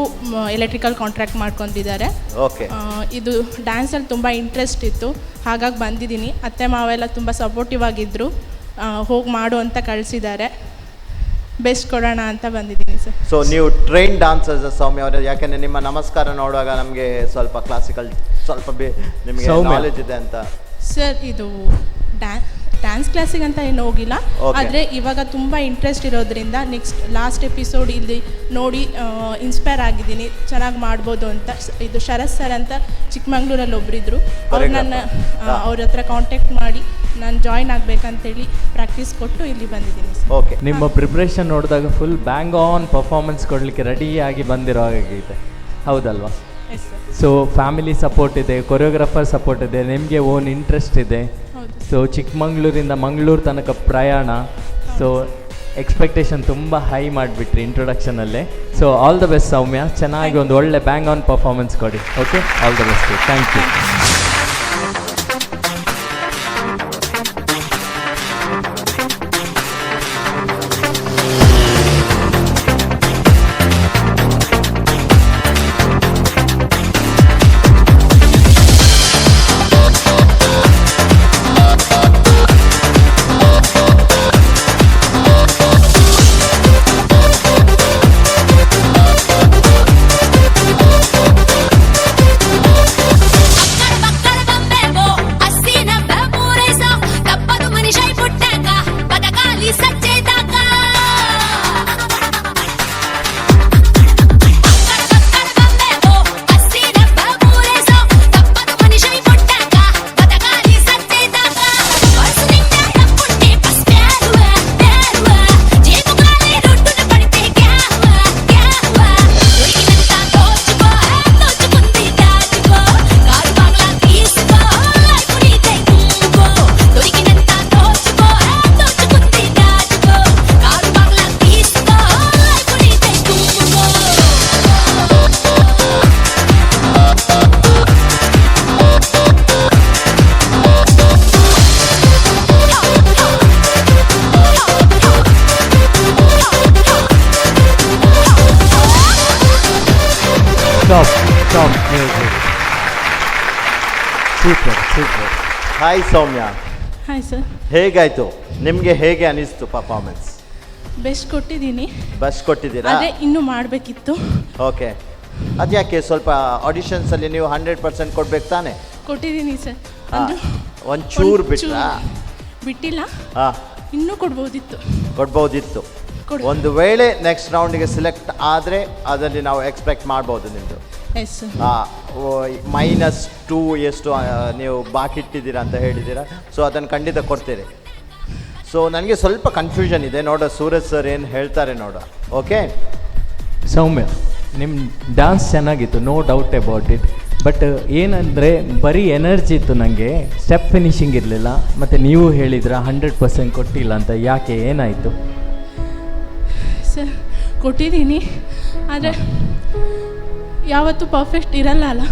ಎಲೆಕ್ಟ್ರಿಕಲ್ ಕಾಂಟ್ರಾಕ್ಟ್ ಮಾಡ್ಕೊಂಡಿದ್ದಾರೆ. ಓಕೆ. ಇದು ಡ್ಯಾನ್ಸಲ್ಲಿ ತುಂಬ ಇಂಟ್ರೆಸ್ಟ್ ಇತ್ತು, ಹಾಗಾಗಿ ಬಂದಿದ್ದೀನಿ. ಅತ್ತೆ ಮಾವೆಲ್ಲ ತುಂಬ ಸಪೋರ್ಟಿವ್ ಆಗಿದ್ದರು, ಹೋಗಿ ಮಾಡು ಅಂತ ಕಳಿಸಿದ್ದಾರೆ. ಬೆಸ್ಟ್ ಕೊಡೋಣ ಅಂತ ಬಂದಿದ್ದೀನಿ ಸರ್. ಸೊ ನೀವು ಟ್ರೈನ್ ಡಾನ್ಸರ್ಸ್ ಸೌಮ್ಯ ಅವರೇ? ಯಾಕೆಂದರೆ ನಿಮ್ಮ ನಮಸ್ಕಾರ ನೋಡುವಾಗ ನಮಗೆ ಸ್ವಲ್ಪ ಕ್ಲಾಸಿಕಲ್ ಸ್ವಲ್ಪ ನಿಮಗೆ ನಾಲೆಜ್ ಇದೆ ಅಂತ. ಸರ್, ಇದು ಡ್ಯಾನ್ಸ್ ಕ್ಲಾಸಿಗೆ ಅಂತ ಏನು ಹೋಗಿಲ್ಲ, ಆದರೆ ಇವಾಗ ತುಂಬ ಇಂಟ್ರೆಸ್ಟ್ ಇರೋದ್ರಿಂದ next last episode ಇಲ್ಲಿ ನೋಡಿ ಇನ್ಸ್ಪೈರ್ ಆಗಿದ್ದೀನಿ, ಚೆನ್ನಾಗಿ ಮಾಡ್ಬೋದು ಅಂತ. ಇದು ಶರತ್ ಸರ್ ಅಂತ ಚಿಕ್ಕಮಂಗ್ಳೂರಲ್ಲಿ ಒಬ್ಬರಿದ್ದರು, ಅವ್ರು ನನ್ನ ಅವ್ರ ಹತ್ರ ಕಾಂಟ್ಯಾಕ್ಟ್ ಮಾಡಿ ನಾನು ಜಾಯ್ನ್ ಆಗಬೇಕಂತೇಳಿ ಪ್ರಾಕ್ಟೀಸ್ ಕೊಟ್ಟು ಇಲ್ಲಿ ಬಂದಿದ್ದೀನಿ ಸರ್. ಓಕೆ. ನಿಮ್ಮ ಪ್ರಿಪ್ರೇಷನ್ ನೋಡಿದಾಗ full bang on performance ಕೊಡಲಿಕ್ಕೆ ರೆಡಿಯಾಗಿ ಬಂದಿರೋ ಹಾಗಿದೆ, ಹೌದಲ್ವಾ? So family support ಇದೆ, ಕೊರಿಯೋಗ್ರಾಫರ್ ಸಪೋರ್ಟ್ ಇದೆ, ನಿಮಗೆ ಓನ್ ಇಂಟ್ರೆಸ್ಟ್ ಇದೆ. ಸೊ ಚಿಕ್ಕಮಂಗ್ಳೂರಿಂದ ಮಂಗಳೂರು ತನಕ ಪ್ರಯಾಣ, ಸೊ ಎಕ್ಸ್ಪೆಕ್ಟೇಷನ್ ತುಂಬ high ಮಾಡಿಬಿಟ್ರಿ ಇಂಟ್ರೊಡಕ್ಷನಲ್ಲೇ. So all the best Soumya, ಚೆನ್ನಾಗಿ ಒಂದು ಒಳ್ಳೆ bang on performance ಕೊಡಿ. Okay, all the best. Thank you. Stop music. Super super. Hi Soumya. Hi sir. ಹೇಗಾಯಿತು ನಿಮಗೆ, ಹೇಗೆ ಅನಿಸ್ತು ಪರ್ಫಾರ್ಮೆನ್ಸ್? ಬೆಸ್ಟ್ ಕೊಟ್ಟಿದ್ದೀನಿ. ಬೆಸ್ಟ್ ಕೊಟ್ಟಿದ್ದೀರಾ? ಅದೇ ಇನ್ನೂ ಮಾಡಬೇಕಿತ್ತು. ಓಕೆ, ಅದ್ಯಾಕೆ ಸ್ವಲ್ಪ ಆಡಿಷನ್ಸಲ್ಲಿ ನೀವು 100% ಕೊಡ್ಬೇಕು ತಾನೆ? ಕೊಟ್ಟಿದ್ದೀನಿ ಸರ್. ಒಂಚೂರು ಬಿಟ್ಟಾ? ಬಿಟ್ಟಿಲ್ಲ. ಹಾಂ, ಇನ್ನೂ ಕೊಡ್ಬೋದಿತ್ತು. ಕೊಡ್ಬೋದಿತ್ತು. ಒಂದು ವೇಳೆ ನೆಕ್ಸ್ಟ್ ರೌಂಡಿಗೆ ಸೆಲೆಕ್ಟ್ ಆದರೆ ಅದರಲ್ಲಿ ನಾವು ಎಕ್ಸ್ಪೆಕ್ಟ್ ಮಾಡ್ಬೋದು ನಿಮ್ಮದು. Yes sir. -2 ಎಷ್ಟು ನೀವು ಬಾಕಿ ಇಟ್ಟಿದ್ದೀರಾ ಅಂತ ಹೇಳಿದ್ದೀರಾ, ಸೊ ಅದನ್ನು ಖಂಡಿತ ಕೊಡ್ತೀರಿ. ಸೊ ನನಗೆ ಸ್ವಲ್ಪ ಕನ್ಫ್ಯೂಷನ್ ಇದೆ, ನೋಡೋ ಸೂರಜ್ ಸರ್ ಏನು ಹೇಳ್ತಾರೆ ನೋಡೋ. ಓಕೆ ಸೌಮ್ಯ, ನಿಮ್ಮ ಡ್ಯಾನ್ಸ್ ಚೆನ್ನಾಗಿತ್ತು, no doubt about it. But ಏನಂದರೆ ಬರೀ ಎನರ್ಜಿ ಇತ್ತು, ನನಗೆ ಸ್ಟೆಪ್ ಫಿನಿಶಿಂಗ್ ಇರಲಿಲ್ಲ. ಮತ್ತು ನೀವು ಹೇಳಿದ್ರ 100% ಕೊಟ್ಟಿಲ್ಲ ಅಂತ, ಯಾಕೆ, ಏನಾಯಿತು? ಸರ್ ಕೊಟ್ಟಿದ್ದೀನಿ, ಆದರೆ ಯಾವತ್ತೂ ಪರ್ಫೆಕ್ಟ್ ಇರಲ್ಲ ಅಲ್ಲ.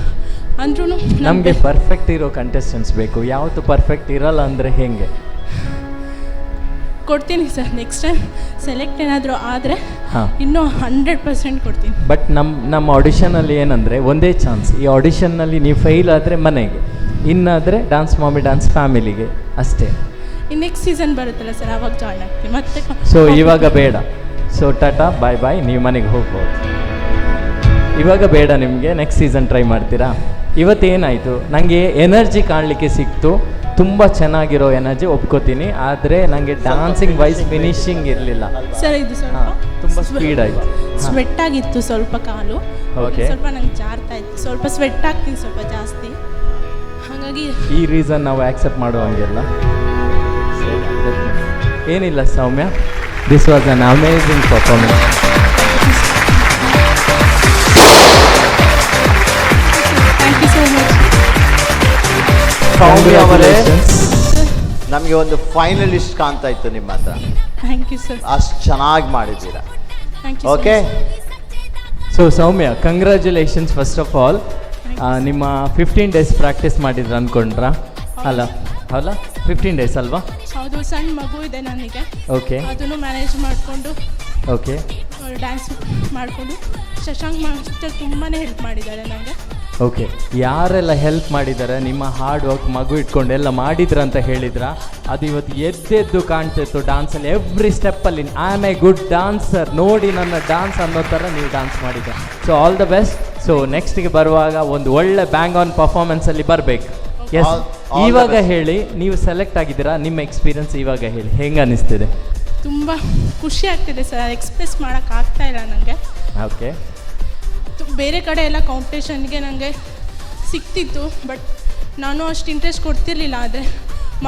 ಅಂದ್ರೂ ನಮಗೆ ಪರ್ಫೆಕ್ಟ್ ಇರೋ ಕಂಟೆಸ್ಟೆಂಟ್ಸ್ ಬೇಕು, ಯಾವತ್ತೂ ಪರ್ಫೆಕ್ಟ್ ಇರಲ್ಲ ಅಂದರೆ ಹೇಗೆ? ಕೊಡ್ತೀನಿ sir, next time select ಏನಾದರೂ ಆದರೆ ಇನ್ನೂ 100% ಕೊಡ್ತೀನಿ. ಬಟ್ ನಮ್ಮ ಆಡಿಷನಲ್ಲಿ ಏನಂದರೆ ಒಂದೇ ಚಾನ್ಸ್, ಈ ಆಡಿಷನ್ನಲ್ಲಿ ನೀವು ಫೇಲ್ ಆದರೆ ಮನೆಗೆ, ಇನ್ನಾದರೆ dance mummy dance ಫ್ಯಾಮಿಲಿಗೆ ಅಷ್ಟೇ. ನೆಕ್ಸ್ಟ್ ಸೀಸನ್ ಬರುತ್ತಲ್ಲ ಸರ್, ಆವಾಗ ಜಾಯ್ನ್ ಆಗ್ತೀನಿ ಮತ್ತೆ. ಸೊ ಇವಾಗ ಬೇಡ, ಸೊ ಟಾಟಾ ಬಾಯ್ ಬಾಯ್, ನೀವು ಮನೆಗೆ ಹೋಗ್ಬೋದು. ಇವಾಗ ಬೇಡ ನಿಮಗೆ, next season try ಮಾಡ್ತೀರಾ? ಇವತ್ತೇನಾಯಿತು, ನನಗೆ ಎನರ್ಜಿ ಕಾಣಲಿಕ್ಕೆ ಸಿಕ್ತು, ತುಂಬ ಚೆನ್ನಾಗಿರೋ ಎನರ್ಜಿ, ಒಪ್ಕೋತೀನಿ. ಆದರೆ ನನಗೆ dancing wise finishing ಇರಲಿಲ್ಲ ಸರ್. ಇದು ಸ್ವಲ್ಪ ತುಂಬ ಸ್ಪೀಡ್ ಆಯಿತು, ಸ್ವೆಟ್ ಆಗಿತ್ತು ಸ್ವಲ್ಪ ಕಾಲು, ಸ್ವಲ್ಪ ನಂಗೆ ಜಾರ್ತಾ ಇತ್ತು, ಸ್ವಲ್ಪ ಸ್ವೆಟ್ ಆಗ್ತೀನಿ ಸ್ವಲ್ಪ ಜಾಸ್ತಿ, ಹಾಗಾಗಿ ಈ ರೀಸನ್ ನಾವು ಆಕ್ಸೆಪ್ಟ್ ಮಾಡುವಂಗಿಲ್ಲ. ಏನಿಲ್ಲ Soumya, this was an amazing performance. Thank you so much. Soumya ಅವರೇ, ನಮಗೆ ಒಂದು ಫೈನಲಿಸ್ಟ್ ಕಾಣ್ತಾ ಇತ್ತು ನಿಮ್ಮ ಹತ್ರ. Thank you sir. ಅಷ್ಟು ಚೆನ್ನಾಗಿ ಮಾಡಿದ್ದೀರಾ. Thank you. Okay so Soumya, congratulations first of all. ನಿಮ್ಮ 15 ಡೇಸ್ ಪ್ರಾಕ್ಟೀಸ್ ಮಾಡಿದ್ರು ಅಂದ್ಕೊಂಡ್ರಾ? ಅಲ್ಲ ಅಲ್ಲ, 15 ಡೇಸ್ ಅಲ್ವಾ? ಹೌದು, ಸಣ್ಣ ಮಗು ಇದೆ ನನಗೆ. ಓಕೆ, ಅದನ್ನು ಮ್ಯಾನೇಜ್ ಮಾಡಿಕೊಂಡು ಓಕೆ ಡ್ಯಾನ್ಸ್ ಮಾಡಿಕೊಂಡು ಶಶಾಂಕ್ ಮಾಸ್ಟರ್ ತುಂಬಾ ಹೆಲ್ಪ್ ಮಾಡಿದ್ದಾರೆ ನನಗೆ. ಓಕೆ, ಯಾರೆಲ್ಲ ಹೆಲ್ಪ್ ಮಾಡಿದ್ದಾರೆ? ನಿಮ್ಮ ಹಾರ್ಡ್ ವರ್ಕ್, ಮಗು ಇಟ್ಕೊಂಡು ಎಲ್ಲ ಮಾಡಿದ್ರ ಅಂತ ಹೇಳಿದ್ರ, ಅದು ಇವತ್ತು ಎದ್ದೆದ್ದು ಕಾಣ್ತಿತ್ತು ಡ್ಯಾನ್ಸಲ್ಲಿ. ಎವ್ರಿ ಸ್ಟೆಪ್ಪಲ್ಲಿ I am a good dancer, ನೋಡಿ ನನ್ನ ಡ್ಯಾನ್ಸ್ ಅನ್ನೋ ಥರ ನೀವು ಡ್ಯಾನ್ಸ್ ಮಾಡಿದ್ದೆ. So all the best. So ನೆಕ್ಸ್ಟ್ಗೆ ಬರುವಾಗ ಒಂದು ಒಳ್ಳೆ ಬ್ಯಾಂಗ್ ಆನ್ ಪರ್ಫಾರ್ಮೆನ್ಸಲ್ಲಿ ಬರಬೇಕು. ಎಸ್, ಇವಾಗ ಹೇಳಿ, ನೀವು ಸೆಲೆಕ್ಟ್ ಆಗಿದ್ದೀರಾ, ನಿಮ್ಮ ಎಕ್ಸ್ಪೀರಿಯನ್ಸ್ ಇವಾಗ ಹೇಳಿ, ಹೆಂಗೆ ಅನ್ನಿಸ್ತಿದೆ? ತುಂಬ ಖುಷಿ ಆಗ್ತಿದೆ ಸರ್, ಎಕ್ಸ್ಪ್ರೆಸ್ ಮಾಡೋಕ್ಕಾಗ್ತಾ ಇಲ್ಲ ನನಗೆ. ಓಕೆ, ಬೇರೆ ಕಡೆ ಎಲ್ಲ ಕಾಂಪಿಟೇಷನ್ಗೆ ನನಗೆ ಸಿಕ್ತಿತ್ತು, ಬಟ್ ನಾನು ಅಷ್ಟು ಇಂಟ್ರೆಸ್ಟ್ ಕೊಡ್ತಿರ್ಲಿಲ್ಲ. ಆದರೆ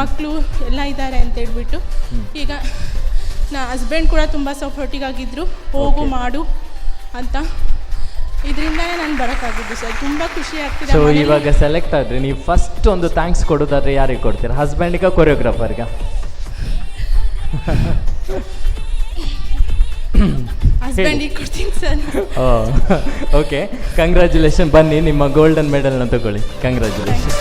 ಮಕ್ಕಳು ಎಲ್ಲ ಇದ್ದಾರೆ ಅಂತೇಳ್ಬಿಟ್ಟು ಈಗ ನಾ ಹಸ್ಬೆಂಡ್ ಕೂಡ ತುಂಬ ಸಪೋರ್ಟಿವ್ ಆಗಿದ್ದರು, ಹೋಗು ಮಾಡು ಅಂತ. ಇದರಿಂದನೇ ನಾನು ಬರೋಕ್ಕಾಗಿದ್ದು ಸರ್, ತುಂಬ ಖುಷಿ ಆಗ್ತಿದೆ. ಸೊ ಇವಾಗ ಸೆಲೆಕ್ಟ್ ಆದರೆ ನೀವು ಫಸ್ಟ್ ಒಂದು thanks ಕೊಡೋದಾದರೆ ಯಾರಿಗೆ ಕೊಡ್ತೀರಾ? ಹಸ್ಬೆಂಡಿಗ, ಕೊರಿಯೋಗ್ರಾಫರ್ಗ? ಹಸ್ಬೆಂಡಿಗೆ ಕೊಡ್ತೀನಿ sir. Okay, congratulation. ಬನ್ನಿ, ನಿಮ್ಮ ಗೋಲ್ಡನ್ ಮೆಡಲ್ನ ತಗೊಳ್ಳಿ. Congratulation.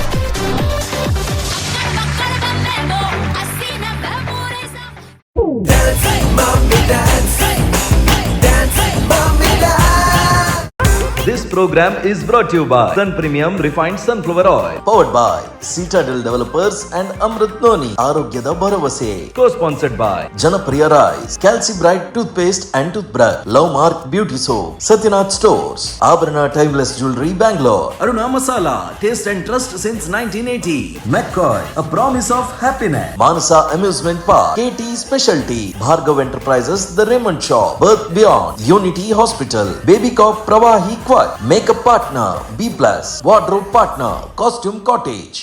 This program is brought to you by Sun Premium Refined Sunflower Oil, powered by Citadel Developers and Amrit Noni, Arogyada Bharavase, co-sponsored by Janapriya Rice, Calci Bright Toothpaste and Toothbrush, Love Mark Beauty Soap, Satyanath Stores, Abharana Timeless Jewelry, Bangalore, Aruna Masala, taste and trust since 1980, McCoy, a promise of happiness, Manasa Amusement Park, KT Specialty, Bhargav Enterprises, The Raymond Shop, Birth Beyond, Unity Hospital, Baby Cop Pravahi Quad, Makeup Partner, B+, Wardrobe Partner, Costume Cottage.